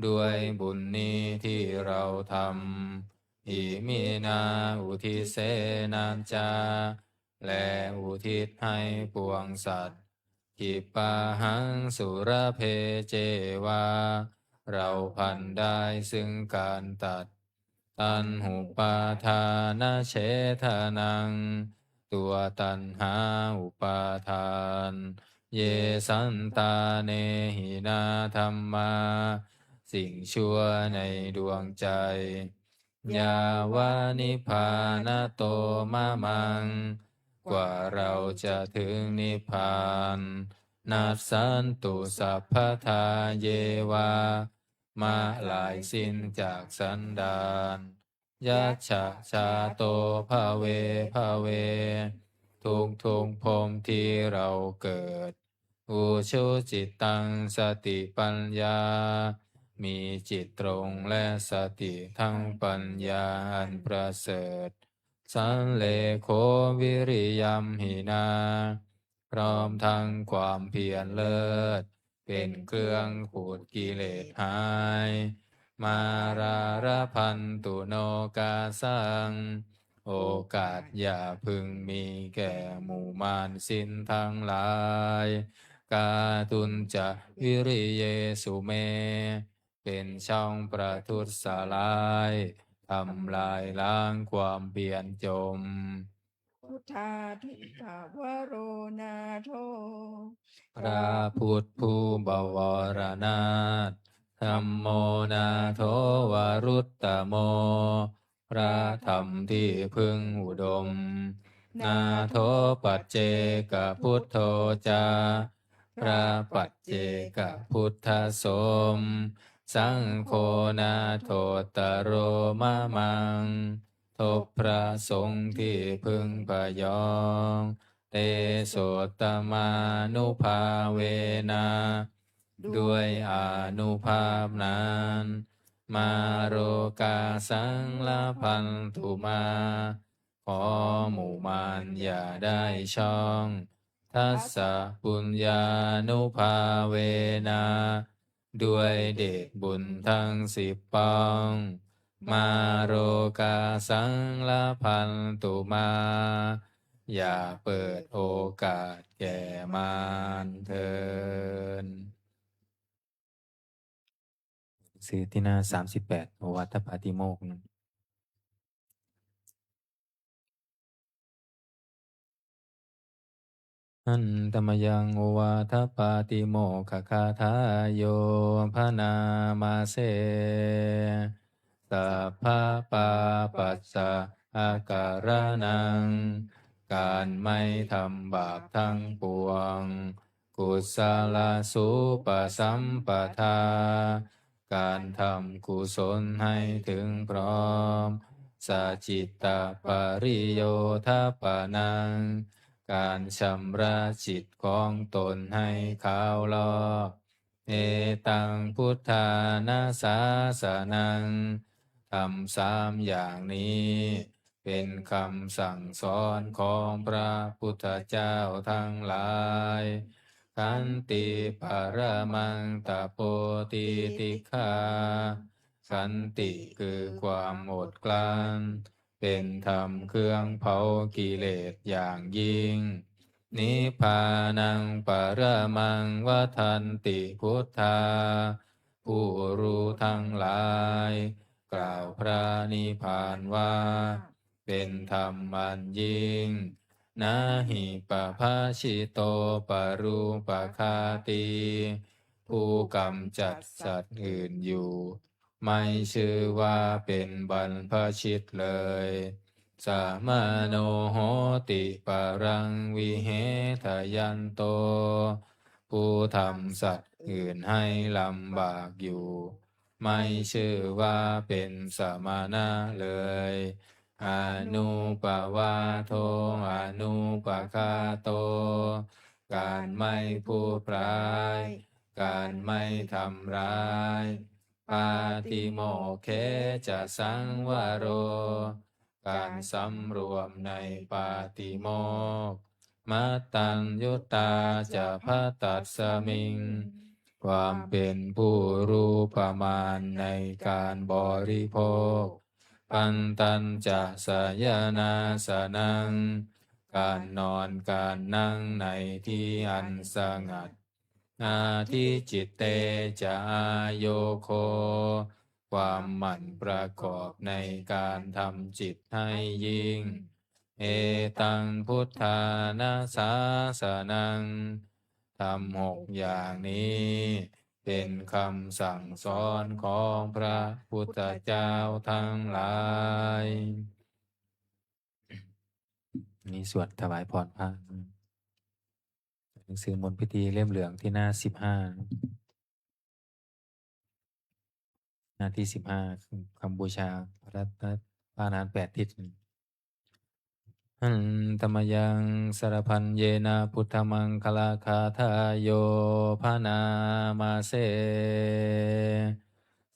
ด้วยบุญนี้ที่เราทำ iminā uddissenā ca, และอุทิศให้ปวงสัตว์ khippāhaṃ sulabhe ceva, เราพลันได้ซึ่งการตัด ตัณหุปาทานเฉทนา ตัวตัณหาอุปาทาน เยสันตาเนหินาธัมมา สิ่งชั่วในดวงใจ ยาวะนิพพานะโตมะมัง กว่าเราจะถึงนิพพาน นัสสันตุสัพพทาเยวะ มะลายสิ้นจากสันดาน ยัชชาโตภะเวภะเว ทุกทุกภพที่เราเกิด อุชุจิตตังสติปัญญา มีจิตตรงและสติทั้งปัญญาอันประเสริฐ สัลเลโขวิริยัมหินา พร้อมทั้งความเพียรเลิศ เป็นเครื่องขูดกิเลสหาย มาราระพันตุโนกาสัง โอกาสอย่าพึงมีแก่หมู่มารสิ้นทั้งหลาย กาตุญจะวิริเยสุเม เป็นช่องประทุษร้าย ทำลายล้างความเพียรจม Buddhādhikavaro nātho พระพุทธผู้บวรนาถ Dhammo nātho varuttamo พระธรรมที่พึ่งอุดม Nātho paccekabuddho ca พระปัจเจกพุทธสม Saṅgho nāthottaro mamaṃ ทบพระสงฆ์ที่พึ่งพยอง Tesottamanuphāvena ด้วยอานุภาพนั้น Mārokasaṃ labhantu mā ขอหมู่มารอย่าได้ช่อง Dasapuññānubhāvena ด้วยเดชบุญทั้งสิบปอง Mārokasaṃ labhantu mā อย่าเปิดโอกาสแก่มารเทอญ หนังสือที่หน้าสามสิบแปด โอวาทปาติโมกข์นะ Handa mayaṃ ovādhapātimokkhagathayo bhaṇāma se. Sabbapāpassa akaraṇaṃ การไม่ทำบาปทั้งปวง Kusalasūpasampadā การทำกุศลให้ถึงพร้อม Sacittapariyothapanaṃ การชำระจิตของตนให้ขาวลอก Etaṃ buddhāna sāsanaṃ ธรรมสามอย่างนี้ เป็นคำสั่งสอนของพระพุทธเจ้าทั้งหลาย Khanti paramaṃ tapo titikkhā ขันติคือความอดกลั้น เป็นธรรมเครื่องเผากิเลสอย่างยิ่ง Nibbānaṃ paramaṃ vadanti buddhā ผู้รู้ทั้งหลาย กล่าวพระนิพพานว่า เป็นธรรมอันยิ่ง Na hi pabhāsito parūpaghātī ผู้กำจัดสัตว์อื่นอยู่ ไม่ชื่อว่าเป็นบรรพชิตเลย Samāno hoti paraṃ vihetayanto ผู้ทำสัตว์อื่นให้ลำบากอยู่ ไม่ชื่อว่าเป็นสมณะเลย Anūpavādo anūpaghāto การไม่พูดร้าย การไม่ทำร้าย Pātimokkhe ca saṃvaro การสำรวมในปาติโมกข์ Mattaññutā ca bhaddasmiṃ ความเป็นผู้รู้ประมาณในการบริโภค Pantañca sayanāsanaṃ การนอนการนั่งในที่อันสงัด Adhicitte ca āyogo ความหมั่นประกอบในการทำจิตให้ยิ่ง Etaṃ buddhāna sāsanaṃ ธรรมหกอย่างนี้เป็นคำสั่งสอนของพระพุทธเจ้าทั้งหลาย นี่สวดถวายพรพระ หนังสือมนต์พิธีเล่มเหลืองที่หน้าสิบห้า หน้าที่สิบห้า คำบูชาพระรัตน พระอรหันต์แปดทิศ Handa mayaṃ sarabhaññena buddhamangalaṃ yo bhaṇāma se.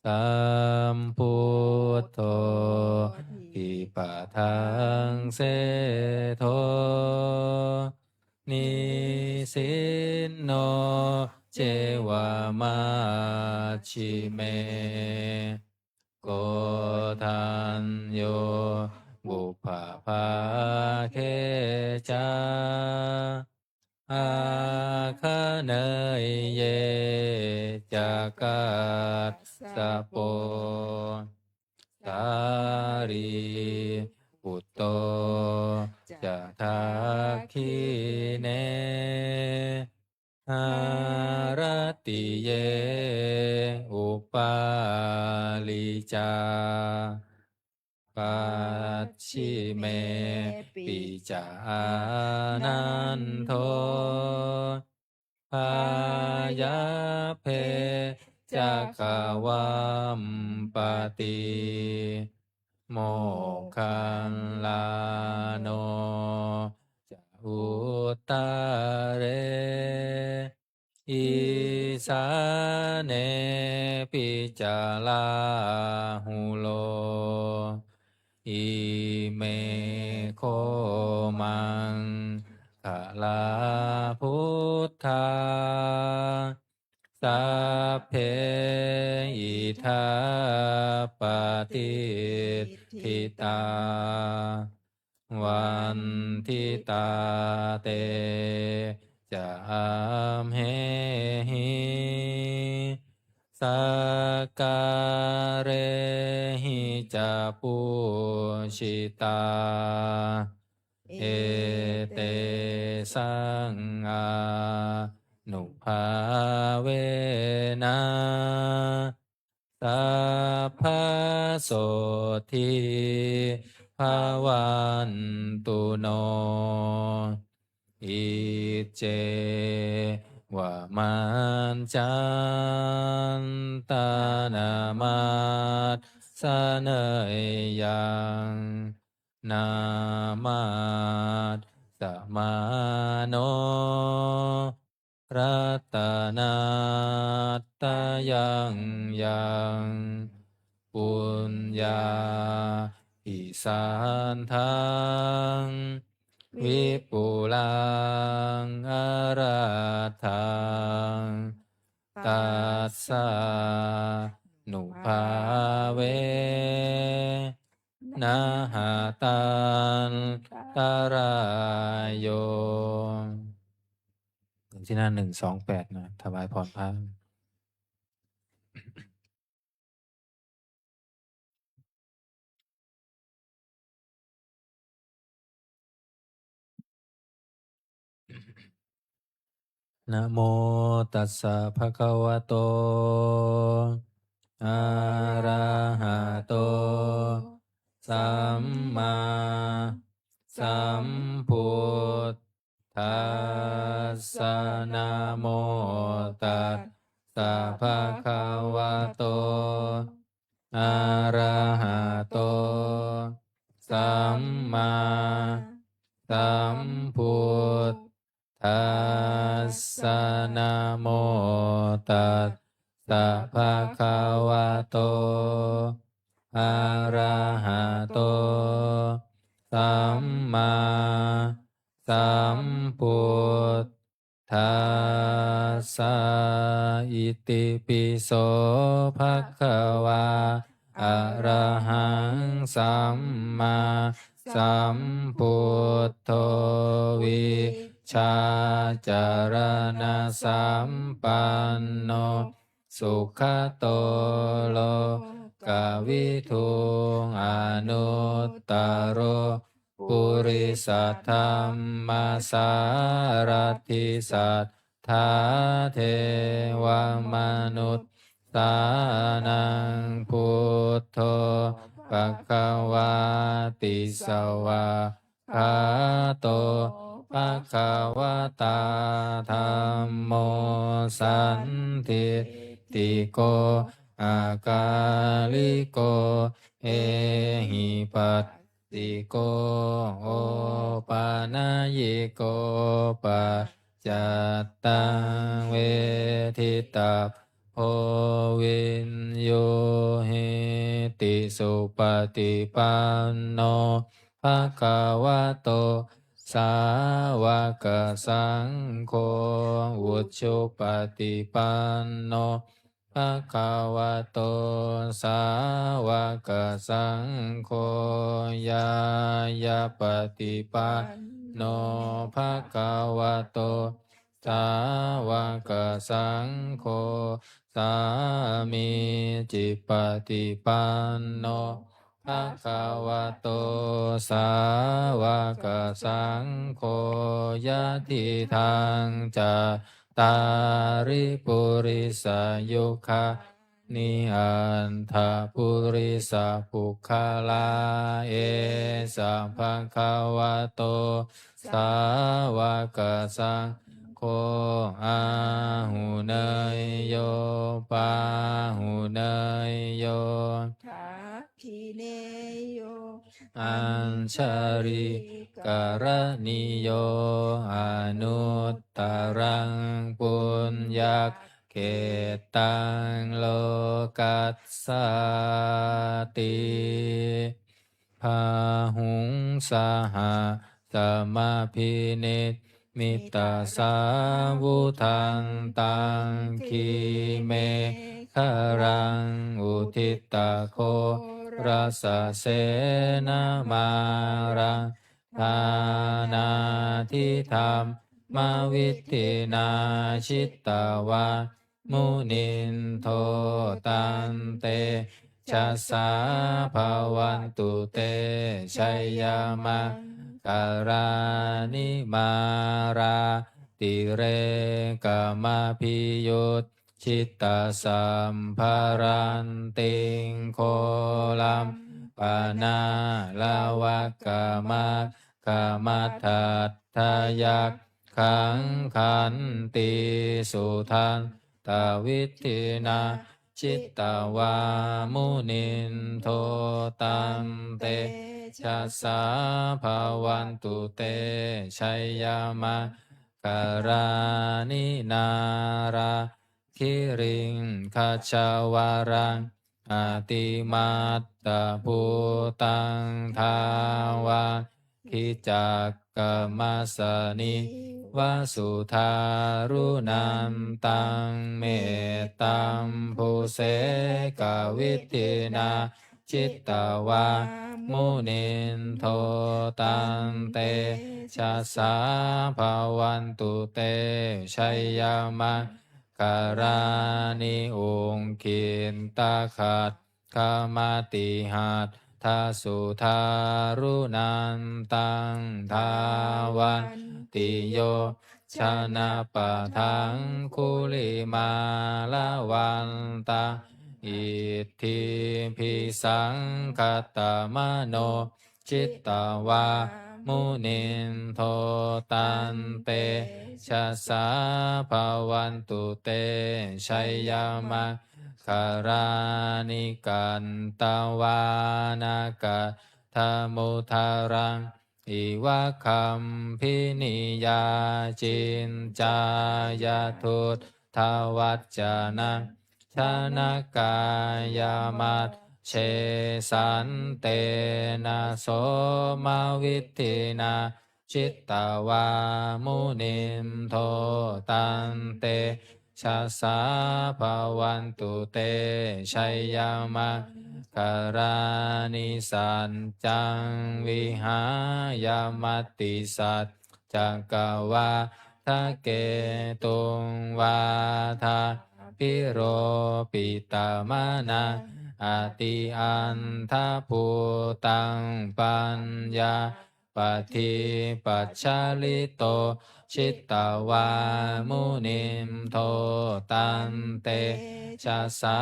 Sambuddho dipadaṃ seṭṭho nisinno ceva majjhime. Koṇḍañño pubbabhāge ca āgaṇeyye ca kassapo sārīputto ca dakkhiṇe haratiye upāli ca pacchimepi ca ānando pāyabbe ca gavampati moggallāno ca uttare isānepi ca rāhulo ime kho maṅgalā buddhā sabbe idha patiṭṭhitā vanditā te ca amhehi sakkārehi ca pūjitā. Etesaṃ ānubhāvena sabbasotthī bhavantu no. Iccevamantaṃ taṇhamassaneyyaṃ namassamāno ratanattayaṃ yaṃ puññābhisandaṃ vipulaṃ arattaṃ tassānubhāvena hatantarāyo. ที่หน้า หนึ่งสองแปด นะ ถวายพรพระ Namo tassa bhagavato arahato sammāsambuddhassa. Namo tassa bhagavato arahato sammāsambuddhassa. Namo tassa bhagavato arahato sammāsambuddhassa. Itipi so bhagavā arahaṃ sammāsambuddho vijjācaraṇasampanno sugato lo lokavidū anuttaro purisadammasārathi satthā devamanussānaṃ buddho bhagavāti. Svākkhāto bhagavatā dhammo sandiṭṭhiko akāliko ehipassiko opanayiko paccattaṃ veditabbo viññūhīti. Supaṭipanno bhagavato sāvakasaṅgho, ujupaṭipanno bhagavato sāvakasaṅgho, ñāyapaṭipanno bhagavato sāvakasaṅgho, sāmīcipaṭipanno bhagavato sāvakasaṅgho, yadidaṃ cattāri purisayugāni aṭṭha purisapuggalā, esa bhagavato sāvakasaṅgho, āhuneyyo pāhuneyyo dakkhiṇeyyo añjalikaraṇīyo anuttaraṃ puññakkhettaṃ lokassāti. Bāhuṃ sahassamabhinimmitasāvudhantaṃ, girimekhalaṃ uditaghorasasenamāraṃ, dānādidhammavidhinā jitavā munindo, tantejasā bhavantu te jayamaṅgalāni. Mārātirekamabhiyujjhitasabbarattiṃ, ghorampanāḷavakamakkhamathaddhayak khaṃ, khantīsudantavidhinā jitavā munindo, tantejasā bhavantu te jayamaṅgalāni. Nāḷāgiriṃ gajavaraṃ atimattabhūtaṃ, dāvaggicakkamasanīva sudāruṇantaṃ, mettambusekavidhinā jitavā munindo, tantejasā bhavantu te jayamaṅ galāni. Ukkhittakhaggamatihatthasudāruṇantaṃ, dhāvantiyojanapathaṅgulimālavantaṃ, iddhībhisaṅkhatamano jitavā munindo, tantejasā bhavantu te jayamaṅgalāni. Katvāna kaṭṭhamudaraṃ iva gabbhinīyā, ciñcāya duṭṭhavacanaṃ janakāyamajjhe, santena somavidhinā jitavā munindo, tantejasā bhavantu te jayamaṅgalāni. Saccaṃ vihāya matisaccakavādaketuṃ, vādābhiropitamanaṃ atiandhabhūtaṃ paññāpadīpajalito jitavā munindo tantejasā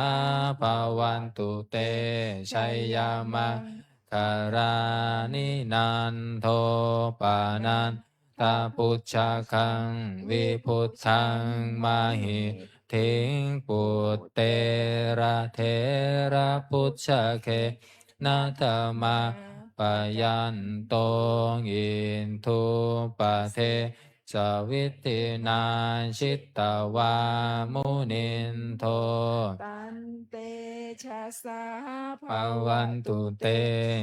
bhavatu te jayamaṅgalāni. Nandopanandabhujagaṃ vibudhaṃ mahiddhiṃ puttena therabhujagena damāpayanto iddhūpade savidhinā jitavā munindo tantejasā bhavatu te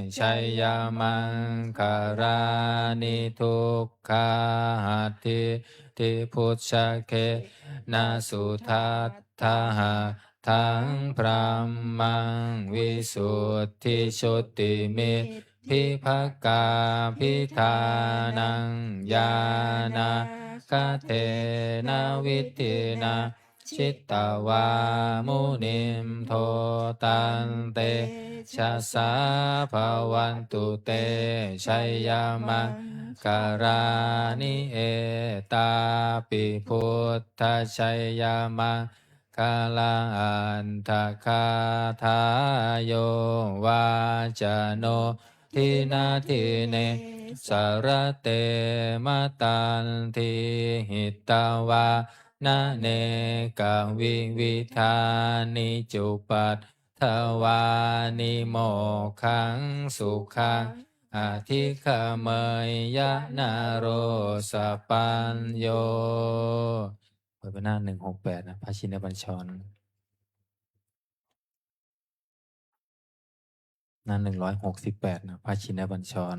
jayamaṅgalāni. Duggāhadiṭṭhibhujagena sudaṭṭhahatthaṃ brahmaṃ visuddhijutimiddhi bhibbakābhidhānaṃ ñāṇāgadena vidhinā jitavā munindo tantejasā bhavatu te jayamaṅgalāni. Etāpi buddhajayamaṅ galaaṭṭhagāthā yo vācano dinadine sarate matandī hitvānanekavividhāni cupaddavāni mokkhaṃ sukhaṃ adhigameyya naro sapañño. เปิดไปหน้า หนึ่งหกแปด นะ พระชินบัญชร หน้า หนึ่งร้อยหกสิบแปด นะ พระชินบัญชร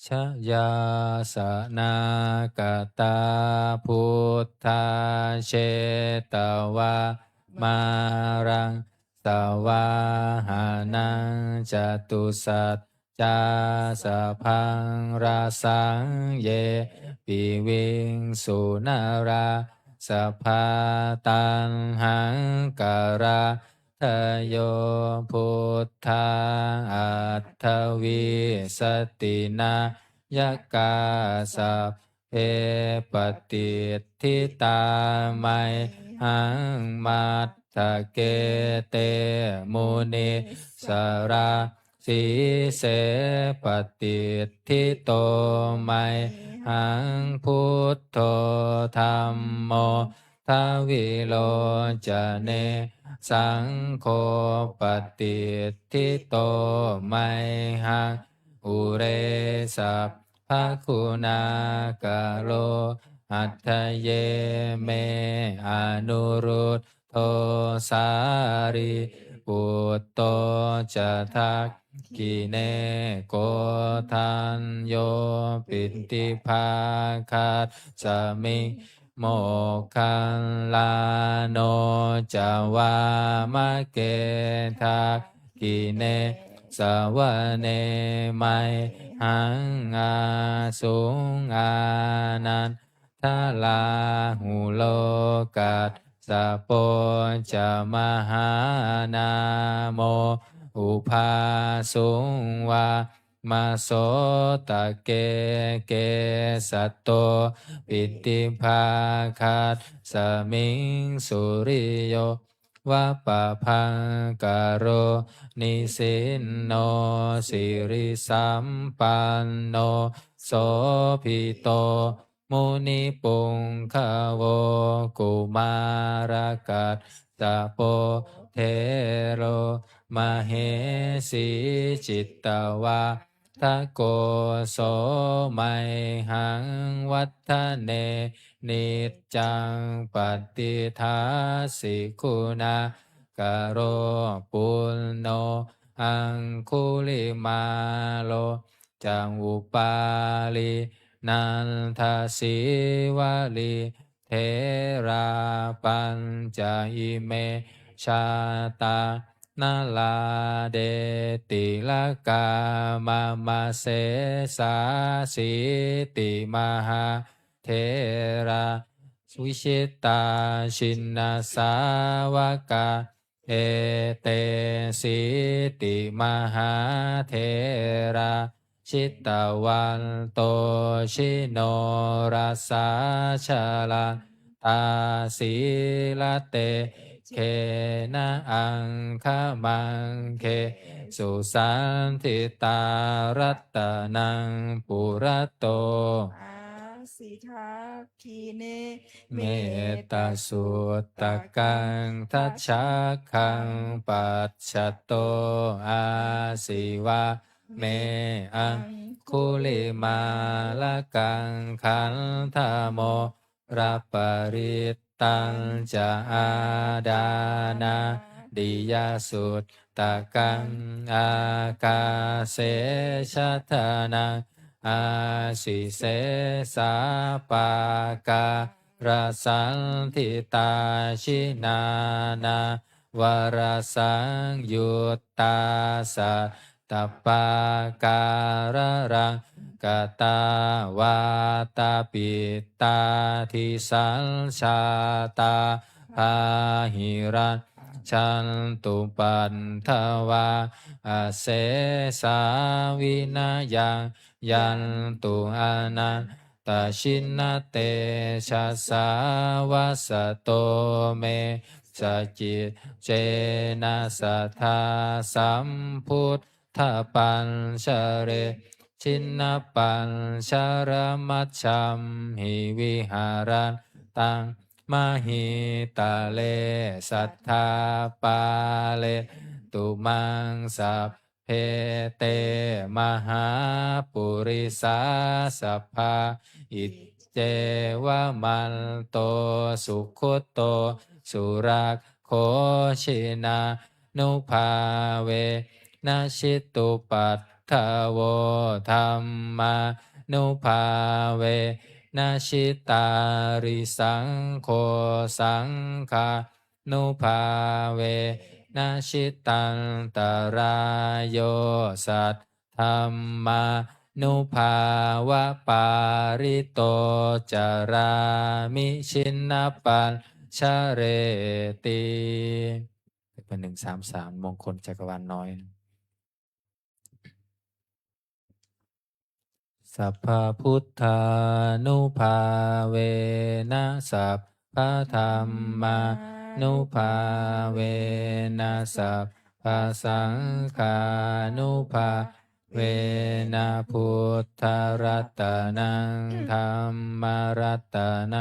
Jayāsanāgatā buddhā jetvā māraṃ savāhanaṃ catusaccā sabhaṃ rasaṃ ye piviṃsu narāsabhā. Taṇhaṅkarādayo buddhā aṭṭhavīsati nāyakā sabbe patiṭṭhitā mayhaṃ matthake te munissarā. Sīse patiṭṭhito mayhaṃ buddho dhammo dvilocane saṅgho patiṭṭhito mayhaṃ ure sabbaguṇākaro. Hadaye me anurud dho sārīputto ca dakkhiṇe koṇḍañño piṭṭhibhāgasmiṃ moggallāno ca vāmake. Dakkhiṇe savane mayhaṃ āsuṃ ānan darāhulo kassapo ca mahānāmo ubhāsuṃ vāmasotake. Kesato piṭṭhibhāgasmiṃ suriyo va pabhaṅkaro nisinno sirisampanno sobhito munipuṅgavo. Kumārakassapo thero mahesī cittavā ddhako so mayhaṃ vadane niccaṃ patiṭṭhāsi guṇākaro. Puṇṇo aṅgulimālo ca upālī nandasīvalī therā pañca ime jātā nalāṭe tilakā mama. Sesāsīti mahātherā vijitā jinasāvakā Etesīti mahātherā jitavanto jinorasā, jalantā sīlatejena aṅgamaṅgesu saṇṭhitā. Ratanaṃ purato āsi dakkhiṇe mettasuttakaṃ, dhajaggaṃ pacchato āsi vā me aṅgulimālakaṃ. Khandhamoraparittañca āṭānāṭiyasuttakaṃ, ākāse chadanaṃ āsi sesā pākārasaṇṭhitā. Jinā nānāvarasaṃyuttā sattappākāralaṅkatā, vātapittādisañjātā bāhirajjhattupaddavā, asesā vinayaṃ yantu anantajinatejasā. Vasato me saciccena sadā sambuddhapañjare, jinapañjaramajjhamhi viharantaṃ mahītale, sadā pālentu maṃ sabbe te mahāpurisāsabhā. Iccevamanto sugutto surakkho, jinānubhāvena jitupaddavo, dhammānubhāvena jitārisaṅgho, saṅghānubhāvena jitantarāyo, saddhammānubhāvapālito carāmi jinapañjareti. หนึ่งสามสาม มงคลจักรวาลน้อย Sabbabuddhānubhāvena sabbadhammānubhāvena sabbasaṅghānubhāvena buddharatanaṃ dhammaratanaṃ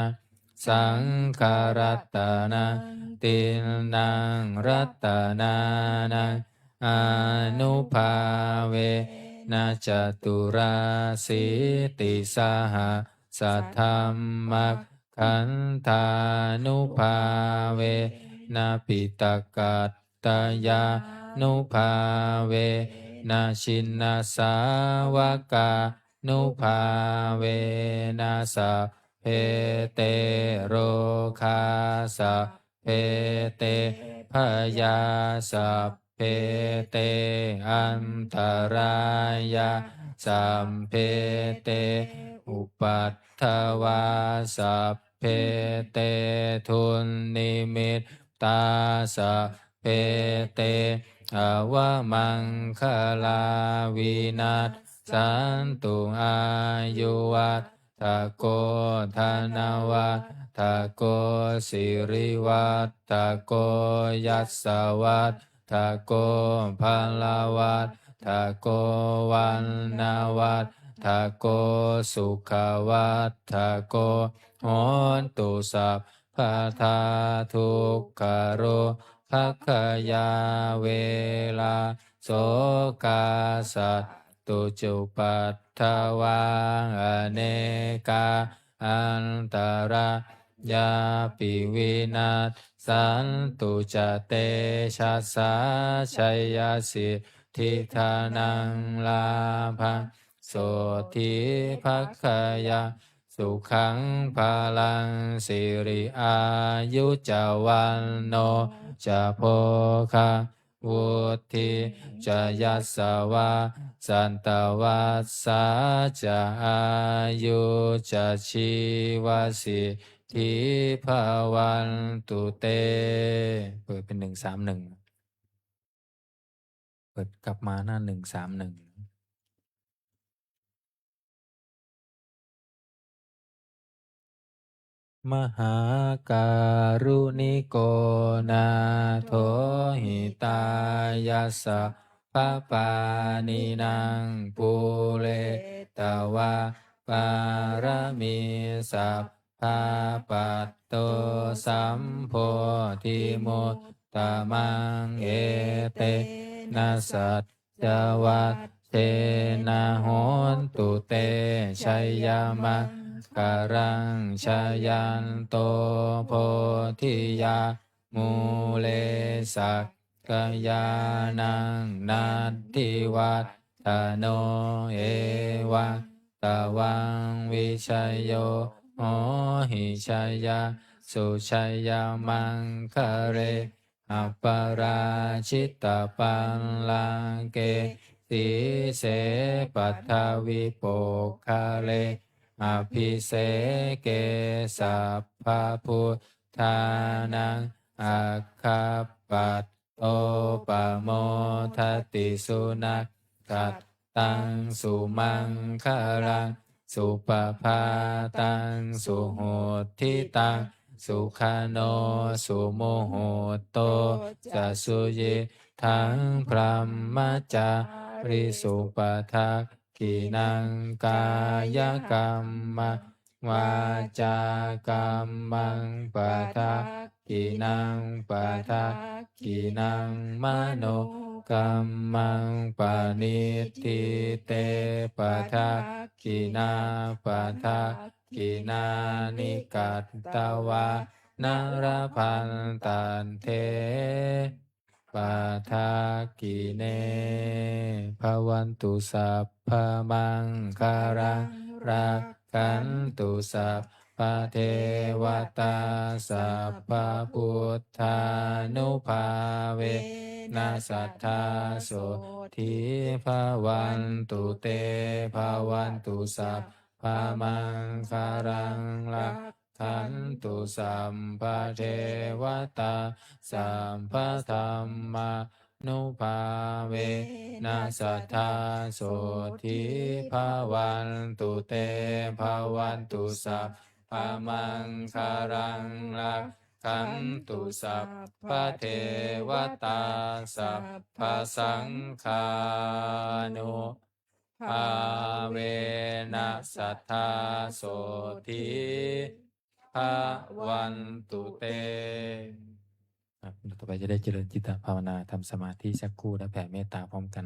saṅgharatanaṃ tiṇṇaṃ ratanānaṃ ānubhāvena caturāsītisahassadhammakkhandhānubhāvena piṭakattayānubhāvena jinasāvakānubhāvena sabbe te rogā sabbe te bhayā sabbe te antarāyā sabbe te upaddavā sabbe te dunnimittā sabbe te avamaṅgalā vinassantu. Āyuvaḍ ḍhako dhanavaḍḍhako sirivaḍḍhako yasavaḍḍhako balavaḍḍhako vaṇṇavaḍḍhako sukhavaḍḍhako hotu sabbadā. Dukkharogabhayā verā sokā sat tu cupaddavā anekā antarāyāpi vinassantu ca tejasā. Jayasiddhi dhanaṃ lābhaṃ sotthi bhāgyaṃ sukhaṃ balaṃ siri āyu ca vaṇṇo ca bhogaṃ vuḍḍhī ca yasavā satavassā ca āyū ca jīvasiddhī bhavantu te. เปิดเป็น หนึ่งสามหนึ่ง เปิดกลับมาหน้า หนึ่งสามหนึ่ง Mahākāruṇiko nātho hitāya sabbapāṇinaṃ pūretvā pāramī sabbā patto sambodhimuttamaṃ etena sac cavajjena hotu te jayamaṅgalaṃ. Jayanto bodhiyā mūle sakyānaṃ nandivaḍḍhano evaṃ tvaṃ vijayo hohi jayassu jayamaṅgale aparājitapallaṅke sīse paṭhavipokkhare abhiseke sabbabuddhānaṃ aggappatto pamodati. Sunakkhat taṃ sumaṅgalaṃ supabhātaṃ suhuṭṭhitaṃ sukhaṇo sumuhutto ca suyiṭṭhaṃ brahmacārisu. Padakkhiṇaṃ kāyakammaṃ vācākammaṃ padakkhiṇaṃ padakkhiṇaṃ manokammaṃ paṇidhī te padakkhiṇā padakkhiṇāni katvāna labhantatthe padakkhiṇe. Bhavantu sabbamaṅgalaṃ rakkhantu sabbadevatā sabbabuddhānubhāvena sadā sotthī bhavantu te. Bhavantu sabbamaṅgalaṃ rakkhantu sabbadevatā sabbadhammānubhāvena sadā sotthī bhavantu te. Bhavantu sabbamaṅgalaṃ rakkhantu sabbadevatā sabbasaṅghānu bhāvena sadā sotthī bhavantu te. ครับ ต่อไปจะได้เจริญจิตตภาวนา ทำสมาธิสักครู่ และแผ่เมตตาพร้อมกัน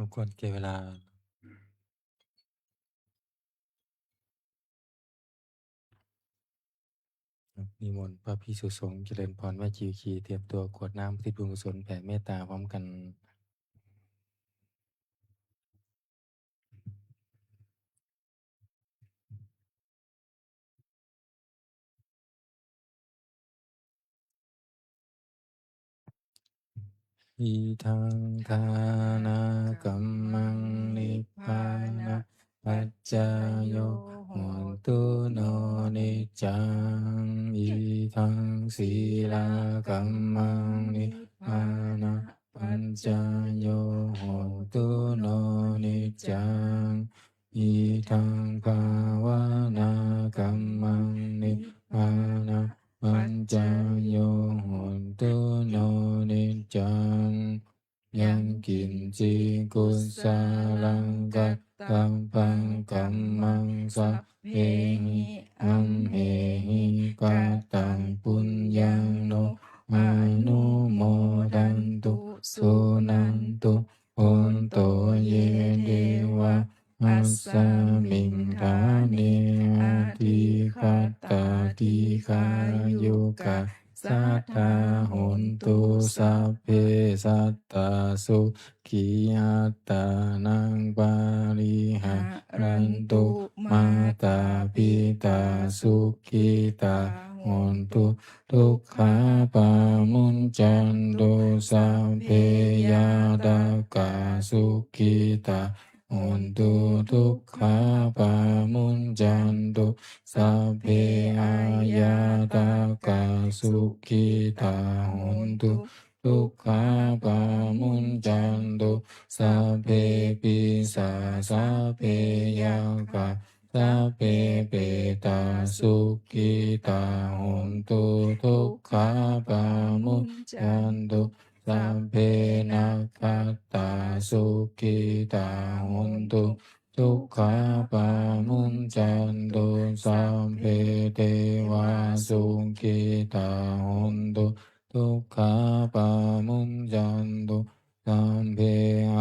สมควรแก่เวลา นิมนต์พระภิกษุสงฆ์เจริญพรไหว้จีวร เตรียมตัวกรวดน้ำอุทิศบุญกุศลแผ่เมตตาพร้อมกัน Idaṃ dānakammaṃ nibbānapaccayo hotu no niccaṃ. Idaṃ sīlakammaṃ nibbānapaccayo hotu no niccaṃ. Idaṃ bhāvanākammaṃ nibbānapaccayo hotu no niccaṃ. Yaṅkiñci kusalaṃ kattabbaṃ kammaṃ sabbehi amhehi kataṃ puññaṃ no anumodantu suṇantu bhonto ye devā asmiṃ ṭhāne adhigatā dīghāyukā sadā hontu. Sabbe sattā sukhī attānaṃ pariharantu. Mātā pitā sukhitā hontu, dukkhā pamuñcantu. Sabbe ñātakā sukhitā hontu, dukkhā pamuñcantu. Sabbe aññātakā sukhitā hontu, dukkhā pamuñcantu. Sabbe pisā sabbe yakkhā sabbe petā sukhitā hontu, dukkhā pamuñcantu. Sabbe nakkhattā sukhitā hontu, dukkhā pamuñcantu. Sabbe devā sukhitā hontu, dukkhā pamuñcantu. Sabbe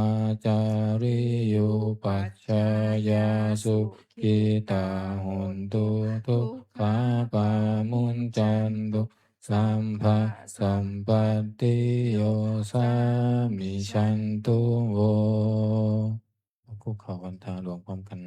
ācariyupajjhāyā sukhitā hontu, dukkhā pamuñcantu. Sabbasampattī yo samijjhantu vo. คุกเข่าวันทาหลวงพร้อมกัน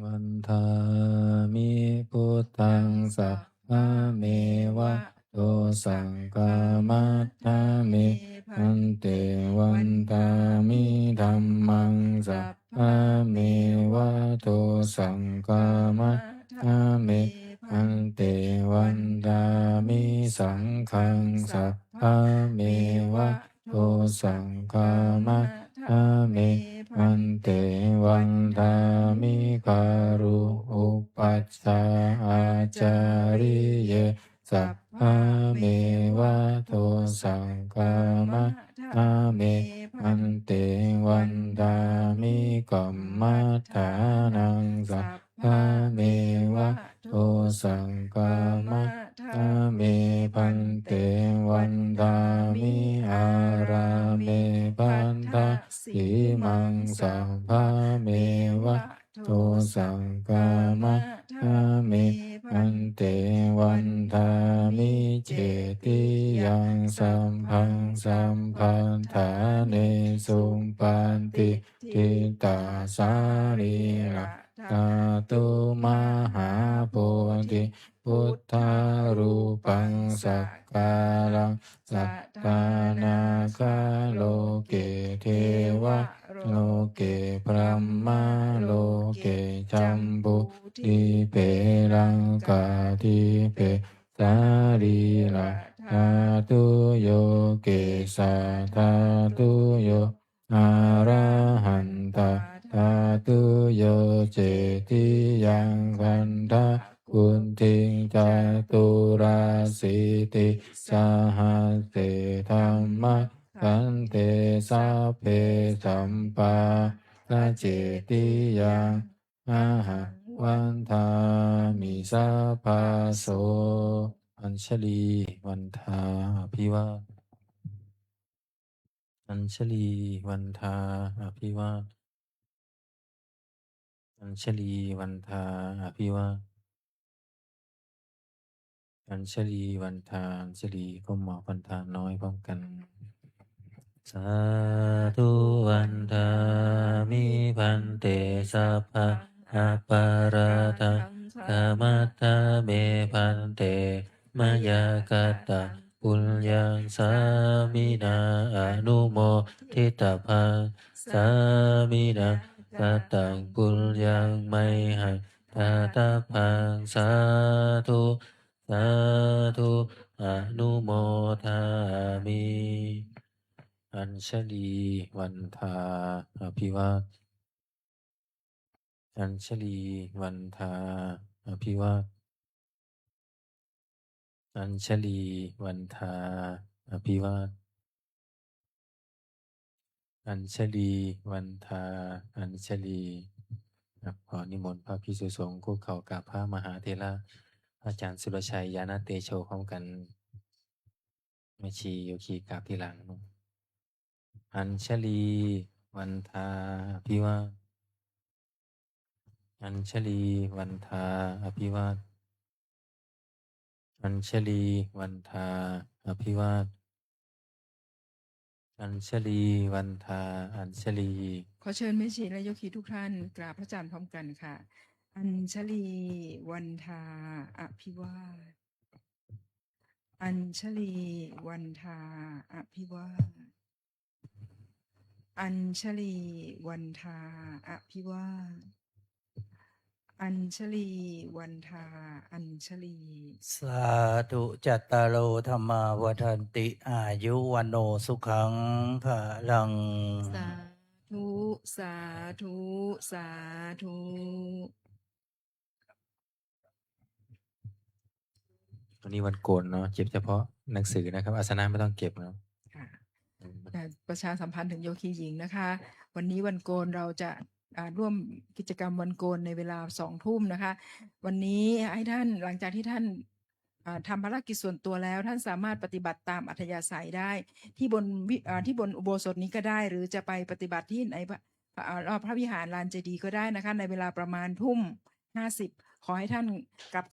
Vandāmi buddhaṃ sabba- -me va dosaṃ khamatha me bhante. Vandāmi dhammaṃ sabba- -me va dosaṃ khamatha me bhante. Vandāmi saṅghaṃ sabba- -me va dosaṃ khamatha me bhante. Vandāmi guru upajjhā ācariyesā sabba- -me va dosaṃ khamatha me bhante. Vandāmi kammaṭṭhānaṃ sabba- -me va dosaṃ khamatha me bhante. Vandāmi ārāme baddhasīmaṃ sabba- -me va dosaṃ khamatha me bhante. Vandāmi cetiyaṃ sabbaṃ sabbaṭṭhānesu patiṭṭhitā sārīradhātu mahābodhi buddharūpaṃ sakkāraṃ sadā nāgaloke devaloke brahmaloke jambudīpe laṅkādīpe sārīradhātuyo kesādhātuyo arahatadhātuyo. Cetiyaṃ gandhakuṭiṃ caturāsītisahasсе dhammakkhandhe sabbe sappāṇacetiyaṃ ahaṃ vandāmi sabbaso. Añjalī vandā abhivā Añjalī vandā abhivā Añjalī vandā abhivā Añjalī vandā Añjalī ก้มหัว vandā น้อย พร้อมกัน Sādhu vandāmi bhante sabba aparādhaṃ khamatha me bhante mayā kataṃ puññaṃ sāminā anumoditabbaṃ sāminā kataṃ puññaṃ mayhaṃ dātabbaṃ sādhu sādhu anumodāmi Añjalī vandā abhivā Añjalī vandā abhivā Añjalī vandā abhivā Añjalī vandā Añjalī ครับ ขอนิมนต์พระภิกษุสงฆ์คุกเข่ากราบพระมหาเถระ พระอาจารย์สุรชัย ญาณเตโช พร้อมกัน แม่ชีโยคีกราบทีหลัง Añjalī vandā abhivā Añjalī vandā abhivā Añjalī vandā abhivā Añjalī vandā Añjalī ขอเชิญแม่ชีและโยคีทุกท่านกราบพระอาจารย์พร้อมกันค่ะ Añjalī vandā abhivā Añjalī vandā abhivā Añjalī vandā abhivā Añjalī vandā Añjalī Sādhu cattāro dhammā vaḍḍhanti āyu vaṇṇo sukhaṃ balaṃ Sādhu sādhu sādhu วันนี้วันโกนเนาะ เก็บเฉพาะหนังสือนะครับ อาสนะไม่ต้องเก็บเนาะ ค่ะ แต่ประชาสัมพันธ์ถึงโยคีหญิงนะคะ วันนี้วันโกนเราจะ อ่า ร่วมกิจกรรมวันโกนในเวลาสองทุ่มนะคะ วันนี้ให้ท่าน หลังจากที่ท่าน อ่า ทำภารกิจส่วนตัวแล้ว ท่านสามารถปฏิบัติตามอัธยาศัยได้ ที่บนวิ อ่า ที่บนอุโบสถนี้ก็ได้ หรือจะไปปฏิบัติที่ในพระ อ่า รอบพระวิหารลานเจดีย์ก็ได้นะคะ ในเวลาประมาณทุ่มห้าสิบ ขอให้ท่านกลับ